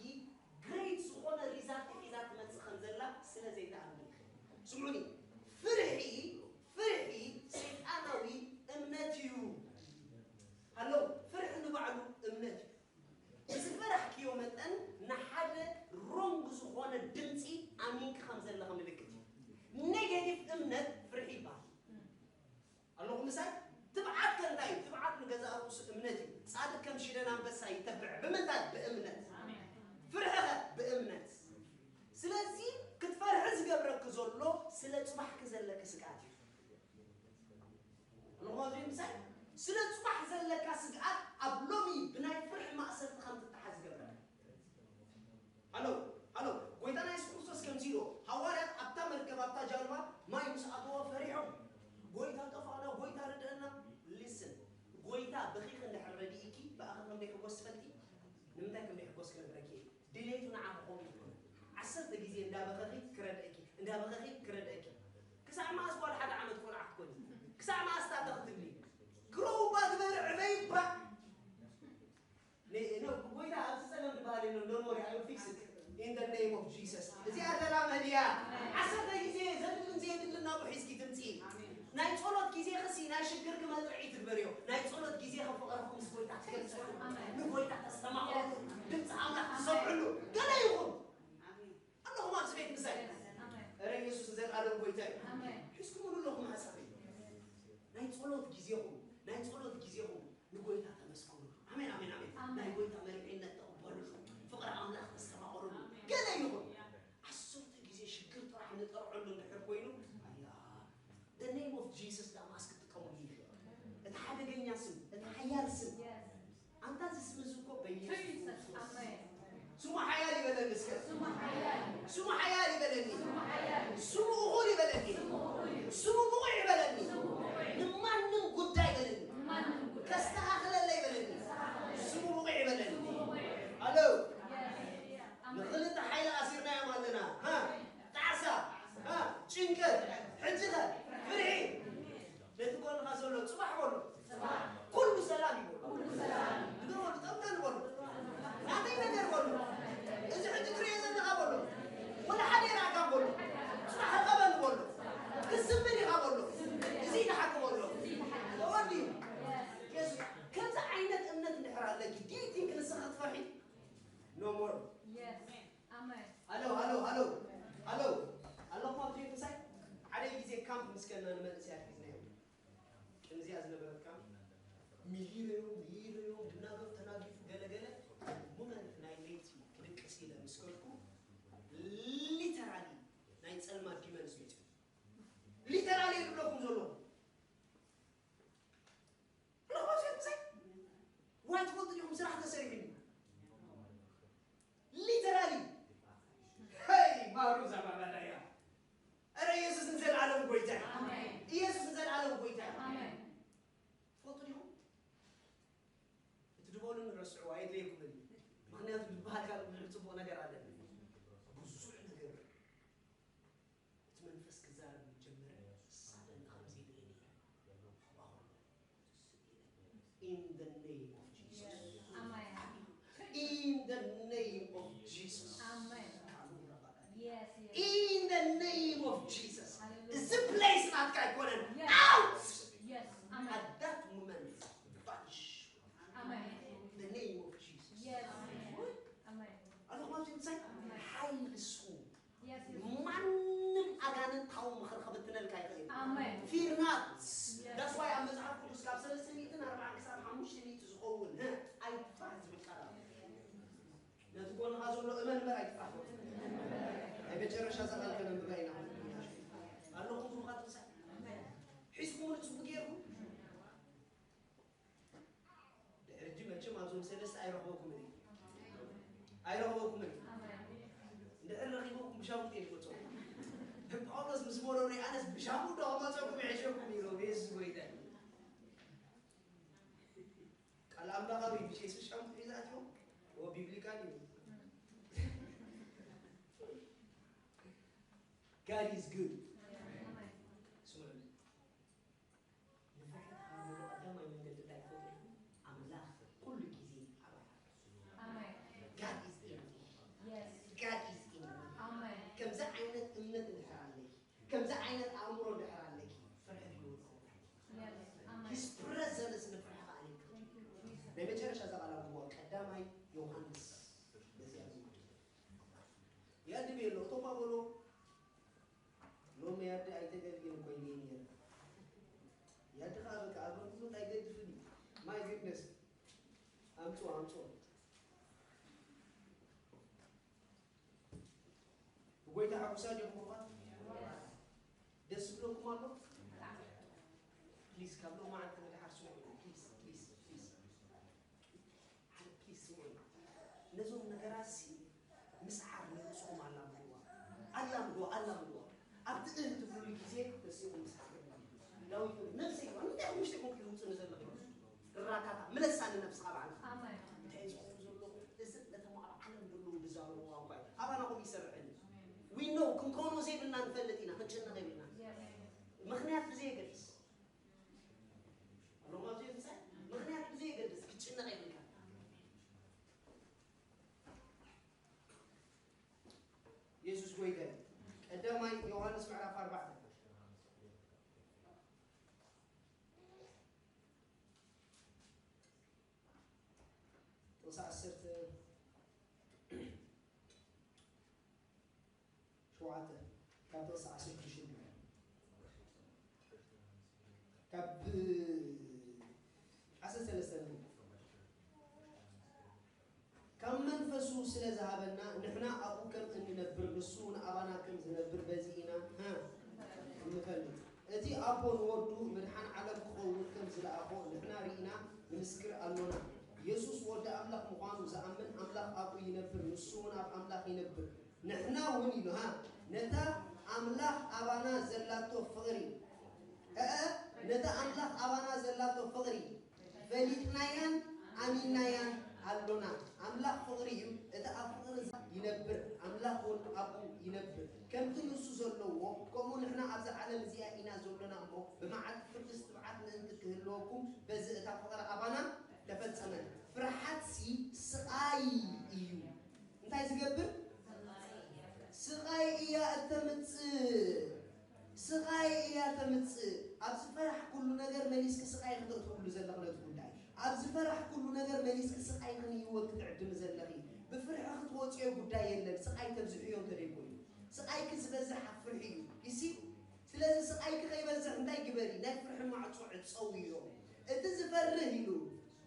ግሬት ዝኾነ ሪዛልት ሒዛ ትመጽእ ከም ዘላ ስለ ዘይትኣምኒ። ስምዑኒ፣ ፍርሒ፣ ፍርሒ ሰይጣናዊ እምነት እዩ። ሃሎ፣ ፍርሒ ንባዕሉ እምነት እዩ። ብዝፈራሕክዮ መጠን ንሓደ ሮንግ ዝኾነ ድምፂ ኣሚንኪ ከም ዘለኺ ምልክት እዩ። ኔጌቲቭ እምነት ፍርሒ ይበሃል። ኣለኹም ምሳይ? ትብዓት ከ እንታይ እዩ? ትብዓት ንገዛእ ርእሱ እምነት እዩ። ጻድቅ ከም ሽደን ኣንበሳ ይተብዕ። ብምንታይ? ብእምነት። ኣሜን። ፍርሒ ኸ? ብእምነት። ስለዚ ስግኣት ኣብ ሎሚ ብናይ ፍርሒ ማእሰርቲ ከም ትተሓዝ ይገብረካ። ሃሎ ሃሎ፣ ጎይታና የሱስ ክርስቶስ ከምዚ ኢሉ፣ ሃዋርያት ኣብታ መርከብ፣ ኣብታ ጃልባ ማይ ምስ ኣተወ ፈሪሖም። ጎይታ ጠፋእና፣ ጎይታ ርድአና። ሊስን፣ ጎይታ በኺኺ እንድሕር ረዲእኪ፣ ብኣኺ ከም ዘይሕጎስ ትፈልጢ? ንምንታይ ከም ዘይሕጎስ ክነግረኪ እየ። ድሌቱ ንዓኺ ከምኡ ይኮነ። ዓሰርተ ግዜ እንዳበኸኺ ክረድእኪ፣ እንዳበኸኺ ክረድእኪ። ክሳዕ መኣስ ጓል ሓደ ዓመት ቆልዓ ክትኮኒ? ክሳዕ መኣስ ታተ ክትብሊ? ግሮው እባ ግበሪ፣ ዕበይ እባ። ነ- ነ- ጎይታ ኣብዚ ጸገም ዝበሃል የለን፣ don't worry, I will fix it in the name of Jesus። እዚኣ ሰላም እያ። ዓሰርተ ግዜ ዘድልን ዘየድልን ናብኡ ሒዝኪ ትምጺ። ናይ ጸሎት ግዜ ክሲ ናይ ሽግር ክመልዕ ይትግበርዮ። ናይ ጸሎት ግዜ ከፍቕረኹም ምስ ጎይታ ትገልጸሉ፣ ንጎይታ ተስተማቕረሉ፣ ድምፂ ኣምላኽ ትሰምዕሉ። ገለ ይኹን ኣለኹም ኣብዚ ቤት ምሳይ። እረ ኢየሱስ ንዘለኣለም ጎይታ እዩ። ሒዝኩምሉ ኣለኹም ሓሳበይ። ናይ ጸሎት ግዜኹም፣ ናይ ጸሎት ግዜኹም ንጎይታ ተመስክሩሉ። ኣሜን፣ ኣሜን፣ ኣሜን። ኣሜን። ናይ ጎይታ መሪሕነት ተቕበሉሉ። ፍቕሪ ኣምላኽ ተስተማቕሩሉ። ኣሜን። ገለ ይኹን ዓሰርተ ግዜ ሽግር ጥራሕ ንጠርዐሉ እንድሕር ኮይኑ፣ ኣያ፣ the name of Jesus ደኣ ማስክ ትጥቀሙሉ ይኽእል። እቲ ሓደገኛ ስም፣ እቲ ሓያል ስም። ኣንታ እዚ ስም እዚ እኮ በኢየሱስ ክርስቶስ። ኣሜን። ስሙ ሓያል ይበለኒ እስከ። ስሙ ሓያል። ስሙ ሓያል ይበለኒ። ስሙ ሓያል። ስሙ እኹል ይበለኒ። ስሙ እኹል። ስሙ ብቑዕ ይበለኒ። ስሙ ብቑዕ። ንማንም ጉዳይ ይበለኒ። ንማንም ጉዳይ። ከስተኻኽለለይ ይበለኒ። ስሙ ብቑዕ ይበለኒ። ስሙ ብቑዕ። ሃሎ። ኣሜን። ንኽልተ ሓይሊ ኣሲርናዮም ኣለና። ሃ? ጣዕሳ፣ ሃ? ጭንቀት፣ ሕጂ ኸ? ፍርሒ። ነቲ ጎንኻ ዘሎ ጽባሕ በሎ። ኩሉ ሰላም ይበሎ። ንገበሉ፣ ጠምጠን በሎ። ናተይ ነገር በሎ። እዚ ሕጂ ትርእዮ ዘለኻ በሎ። ወላ ሓደ ይርኣካ በሎ። ጽባሕ ርኸበኒ በሎ። ክትዝምር ኢኻ በሎ። እዚ ይድሓክ በሎ። ተወዲኡ። የሱስ፣ ከምዚ ዓይነት እምነት እንድሕር ኣለኪ፣ do you think ንስኻ ክትፈርሒ? No more። Yes. ኣሜን። ሃሎ፣ ሃሎ፣ ሃሎ፣ ሃሎ። ኣለኹም ኣብ ቤት ምሳይ? ሓደ ግዜ ካምፕ ምስ ከድና ንመንእሰያት ሒዝናዮም። ከምዚኣ ዝነበረት ካምፕ፣ ምሂረዮም፣ ምሂረዮም፣ ድናገፍ ተናጊፉ፣ ገለ ገለ። ሞመንት ናይ ለይቲ ክድቅስ ኢለ ምስ ከድኩ፣ ሊተራሊ ናይ ጸልማት ዲመንስ መጽዩ። ሊተራሊ እየ ዝብለኩም ዘለኹ። ኣለኹም ኣብ ቤት ምሳይ? ዋይ ትፈልጡ ዲኹም ስራሕ ተሰሪሑ? ሊተራሊ። ሄይ፣ ማሩ ዛባባዳያ። እረ ኢየሱስ ንዘለኣለም ጎይታ እዩ። ኣሜን። ኢየሱስ ንዘለኣለም ጎይታ እዩ። ኣሜን። ትፈልጡ ዲኹም? እቲ ድበሉኒ ረስዕዋ፣ የድልየኩም እዩ። ምኽንያቱ ዝበሃል ካልእ ብዙሕ ጽቡቕ ነገር ኣለኒ። ብዙሕ ነገር። እቲ መንፈስ ክዛረብ ጀመረ። ሳደን ከምዚ ይብል እየ። In the name of Jesus. ኣሜን። In the name of Jesus. ኣሜን። Yes, yes. In the name of Jesus. Hallelujah. እዚ ፕሌስ ናትካ ኣይኮነን። Yes. Out! Yes. ኣሜን። At that moment, vanish. ኣሜን። The name of Jesus. Yes. ኣሜን። ኣለኹም ኣብዚ ምሳይ? ኣሜን። ሓይሊ ስሙ። Yes, yes. ማንም ኣጋንንታዊ ምኽሪ ክብትነልካ ይኽእል። ኣሜን። Fear not። Yes. That's why ኣብ መጽሓፍ ቅዱስ ካብ ሰለስተ ሚእትን ኣርባዓን ክሳብ ሓሙሽተ ሚእቲ ዝኸውን፣ ህ፣ ኣይትፍራሕ ዝብል ቃል ኣሎ። ነቲ ጎንኻ ዘሎ እመን እምበር ኣይትፍራሕ። ናይ መጨረሻ እዛ ቃል ከነንብባ ኢና። ኣለኹም ብሩኻት ምሳይ? ሒዝኩምሉ ጽቡቕ ጌርኩም? ድሕሪ ሕጂ መቸም ኣብዞም ሰለስተ ኣይረኽበኩምን እየ። ኣይረኽበኩምን እየ። እንድሕር ረኺበኩም ብሻሙጥ እየ ዝመፀኩም። ጳውሎስ ምስ መረሩ ኣነስ ብሻሙጥ ዶ ከማፀኩም ይሕሸኩም ኢሎም የሱስ ጎይታ። ቃል ኣምላኻዊ ብየሱስ ሻሙጥ ሒዛትኩም? ኦ ቢብሊካል እዩ። God is good። ስምዑኒ። ንፍርሒ ትሃርመሉ ቀዳማይ መንገዲ እንታይ ትፈልጡ? ኣምላኽ ኩሉ ግዜ ኣባኻ ኣሎ። ኣሜን። God is in me። Yes። God is in me። ኣሜን። ከምዚ ዓይነት እምነት እንድሕር ኣለኪ፣ ከምዚ ዓይነት ኣእምሮ እንድሕር ኣለኪ፣ ፍርሒ ክህልወካ ኣይክእልን። Yes። ኣሜን። His presence ንፍርሒ ከኣልየካ። Thank you, Jesus። ናይ መጨረሻ እዛ ቃል ኣንብብዋ። ቀዳማይ ዮሃንስ በዚኣ ዝምልከት። ያድቤ ኣሎ፣ እቶም ኣበሎ ሎሚ ያደ ኣይተገልግል ኮይነ ነይረ። ያደ ከዓ በቃ ኣገልግሎት ኣይገድፍን እዩ። My goodness። ኣምፅኦ፣ ኣምፅኦ። ብጎይታ ሕጉሳት ዲኹም እኳ? ደስ ዝብለኩም ኣሎ? ፕሊዝ፣ ካብ ሎማዓንቲ ንደሓር ስምዑ። ፕሊዝ፣ ፕሊዝ፣ ፕሊዝ። ራሲ ምስዓር ንርእስኹም ኣላምድዋ፣ ኣላምድዋ፣ ኣላምድዋ። ኣብቲ እህ ትብሉ ግዜ ተሲኡ ምስዓር። ዳዊት ነብሰይ ይብላ፣ እንታይ ውሽጢ ኮንክ ትውፅእ ንዘለኺ? ራካታ፣ ምለሳ ንነብስኻ ባዕልኻ። እንታይ ዝኸውን ዘለኹ? እዚ ነቶም ኣብ ዓለም ዘለዉ ዝዛረቡ ቋንቋ እዩ። ኣባና ኹም ይሰርዕን እዩ። We know፣ ክንከውኖ ዘይብልና ንፈልጥ ኢና፣ ክንጭነቕ የብልና። ምኽንያት ብዘየገድስ። ሮማ ዘይምሳይ፣ ምኽንያት ብዘየገድስ፣ ክትጭነቕ የብልካ። የሱስ ጎይታ እዩ። ቀዳማይ ዮሃንስ ምዕራፍ ኣርባዕተ። ጥቕሲ ዓሰርተ ሸውዓተ ካብ ጥቕሲ ዓሰርተ ሽዱሽተ። ካብ ዓሰርተ ሰለስተ። ካብ መንፈሱ ስለ ዝሃበና፣ ንሕና ኣብኡ ከም እንነብር፣ ንሱ እውን ኣባና ከም ዝነብር በዚ ኢና፣ ሃ፣ እንፈልጥ። እቲ ኣቦ ንወዱ ምድሓን ዓለም ክኸውን ከም ዝለኣኾ ንሕና ርኢና ንምስክር ኣሎና። የሱስ ወዲ ኣምላኽ ምዃኑ ዝኣምን ኣምላኽ ኣብኡ ይነብር፣ ንሱ እውን ኣብ ኣምላኽ ይነብር። ንሕና እውን ኢሉ፣ ሃ፣ ነታ ኣምላኽ ኣባና ዘላቶ ፍቕሪ፣ እእ፣ ነታ ኣምላኽ ኣባና ዘላቶ ፍቕሪ ፈሊጥናያን ኣሚንናያን ኣሎና። ኣምላኽ ፍቕሪ እዩ፣ እቲ ኣብ ፍቕሪ ይነብር ኣምላኽ እውን ኣብኡ ይነብር። ከምቲ ንሱ ዘለዎ፣ ከምኡ ንሕና ኣብዛ ዓለም እዚኣ ኢና ዘሎና እሞ፣ ብመዓልቲ ፍርድስ ትብዓት ምእንቲ ክህልወኩም፣ በዚ እታ ፍቕሪ ኣባና ተፈጸመ። ፍርሓትሲ ስቓይ እዩ። እንታይ ዝገብር? ስቓይ እያ እተምጽእ። ስቓይ እያ ተምጽእ። ኣብ ዝፈራሕኩሉ ነገር መሊስኪ ስቓይ ክትእትውሉ ዘለኺ ነቲ ጉዳይ። ኣብ ዝፈራሕኩሉ ነገር መሊስኪ ስቓይ ክንህይወት ክትዕድሚ ዘለኺ። ብፍርሒ ክትወፅዮ ጉዳይ የለን። ስቓይ ተብዝሕዮ እንተደይኮይኑ። ስቓይኪ ዝበዝሕ ኣብ ፍርሒ እዩ። ይሲ? ስለዚ ስቓይኪ ከይበዝሕ እንታይ ግበሪ? ናይ ፍርሒ ማዕጾ ዕጸውዮ። እቲ ዝፈርህ ኢሉ፣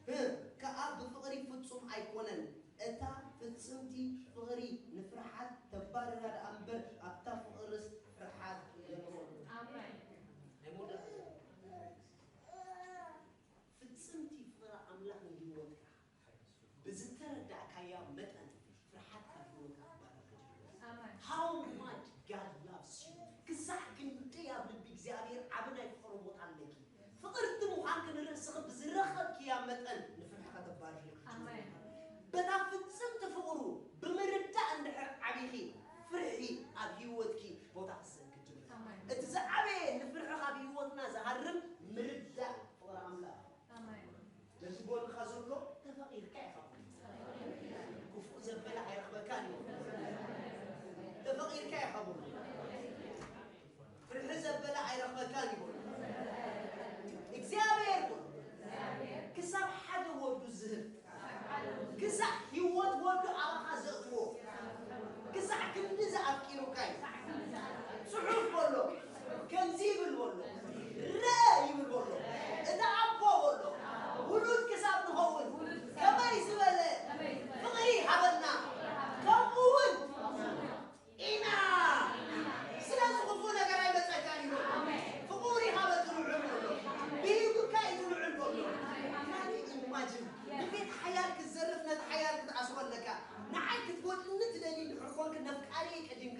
ህ፣ ከኣ ብፍቕሪ ፍጹም ኣይኮነን። እታ ፍጽምቲ ፍቕሪ ንፍርሓት ተባርራ ደኣ እምበር፣ ኣብታ ፍቕርስ ፍርሓት የልቦን። ኣሜን። ናይ መወዳእታ። ፍጽምቲ ፍቕሪ ኣምላኽ ንህይወትካ ብዝተረዳእካያ መጠን፣ ፍርሓት ካብ ህይወትካ ክባረር ይጀምር። ኣሜን። How much God loves you። ክሳዕ ክንደይ ኣብ ልቢ እግዚኣብሔር ዓቢ ናይ ፍቕሪ ቦታ ኣለኪ። ፍቕርቲ ምዃንኪ ንርእስኺ ብዝረኸብክያ መጠን፣ ንፍርሒ ከተባርሪ ኢኺ። ኣሜን። በታ ፍጽምቲ ፍቕሩ ብምርዳእ እንድሕር ዓቢኺ፣ ፍርሒ ኣብ ህይወትኪ ቦታ ክስእን ክጅምር። ኣሜን። እቲ ዝዓበየ ንፍርሒ ካብ ህይወትና ዝሃርም ምርዳእ ፍቕሪ ኣምላኽ። ኣሜን። ነቲ ጎንኻ ዘሎ ተፈቒርካ ኢኻ። ክፉእ ዘበለ ኣይረኽበካን እዩ። ተፈቒርካ ኢኻ በሎ። ፍርሒ ዘበለ ኣይረኽበካን እዩ በሎ። እግዚኣብሔር በሎ። ክሳብ ሓደ ወዱ ዝህብ፣ ክሳዕ ህይወት ወዱ ኣባኻ ዘእትዎ፣ ክሳዕ ክንዲ ዝኣፍቂሩካ እዩ። ጽሑፍ በሎ፣ ከምዚ ይብል በሎ፣ ረ ይብል በሎ፣ እቲ ኣቦ በሎ፣ ውሉድ ክሳብ ንኸውን ከመይ ዝበለ ፍቕሪ ሃበና፣ ከምኡ እውን ኢና። ስለዚ ክፉእ ነገር ኣይመጸካን እዩ። ፍቑር ኢኻ በቲ ልዑል በሎ። ብሂጉካ እዩ ልዑል በሎ። ካሊእ ኢማጅን ንቤት ሓያል ክትዘርፍ ነቲ ሓያል ክትኣስሮ ኣለካ። ንዓይ ክትጎድእኒ ትደሊ እንድሕር ኮንክ ነፍቃሪ ቀዲምካ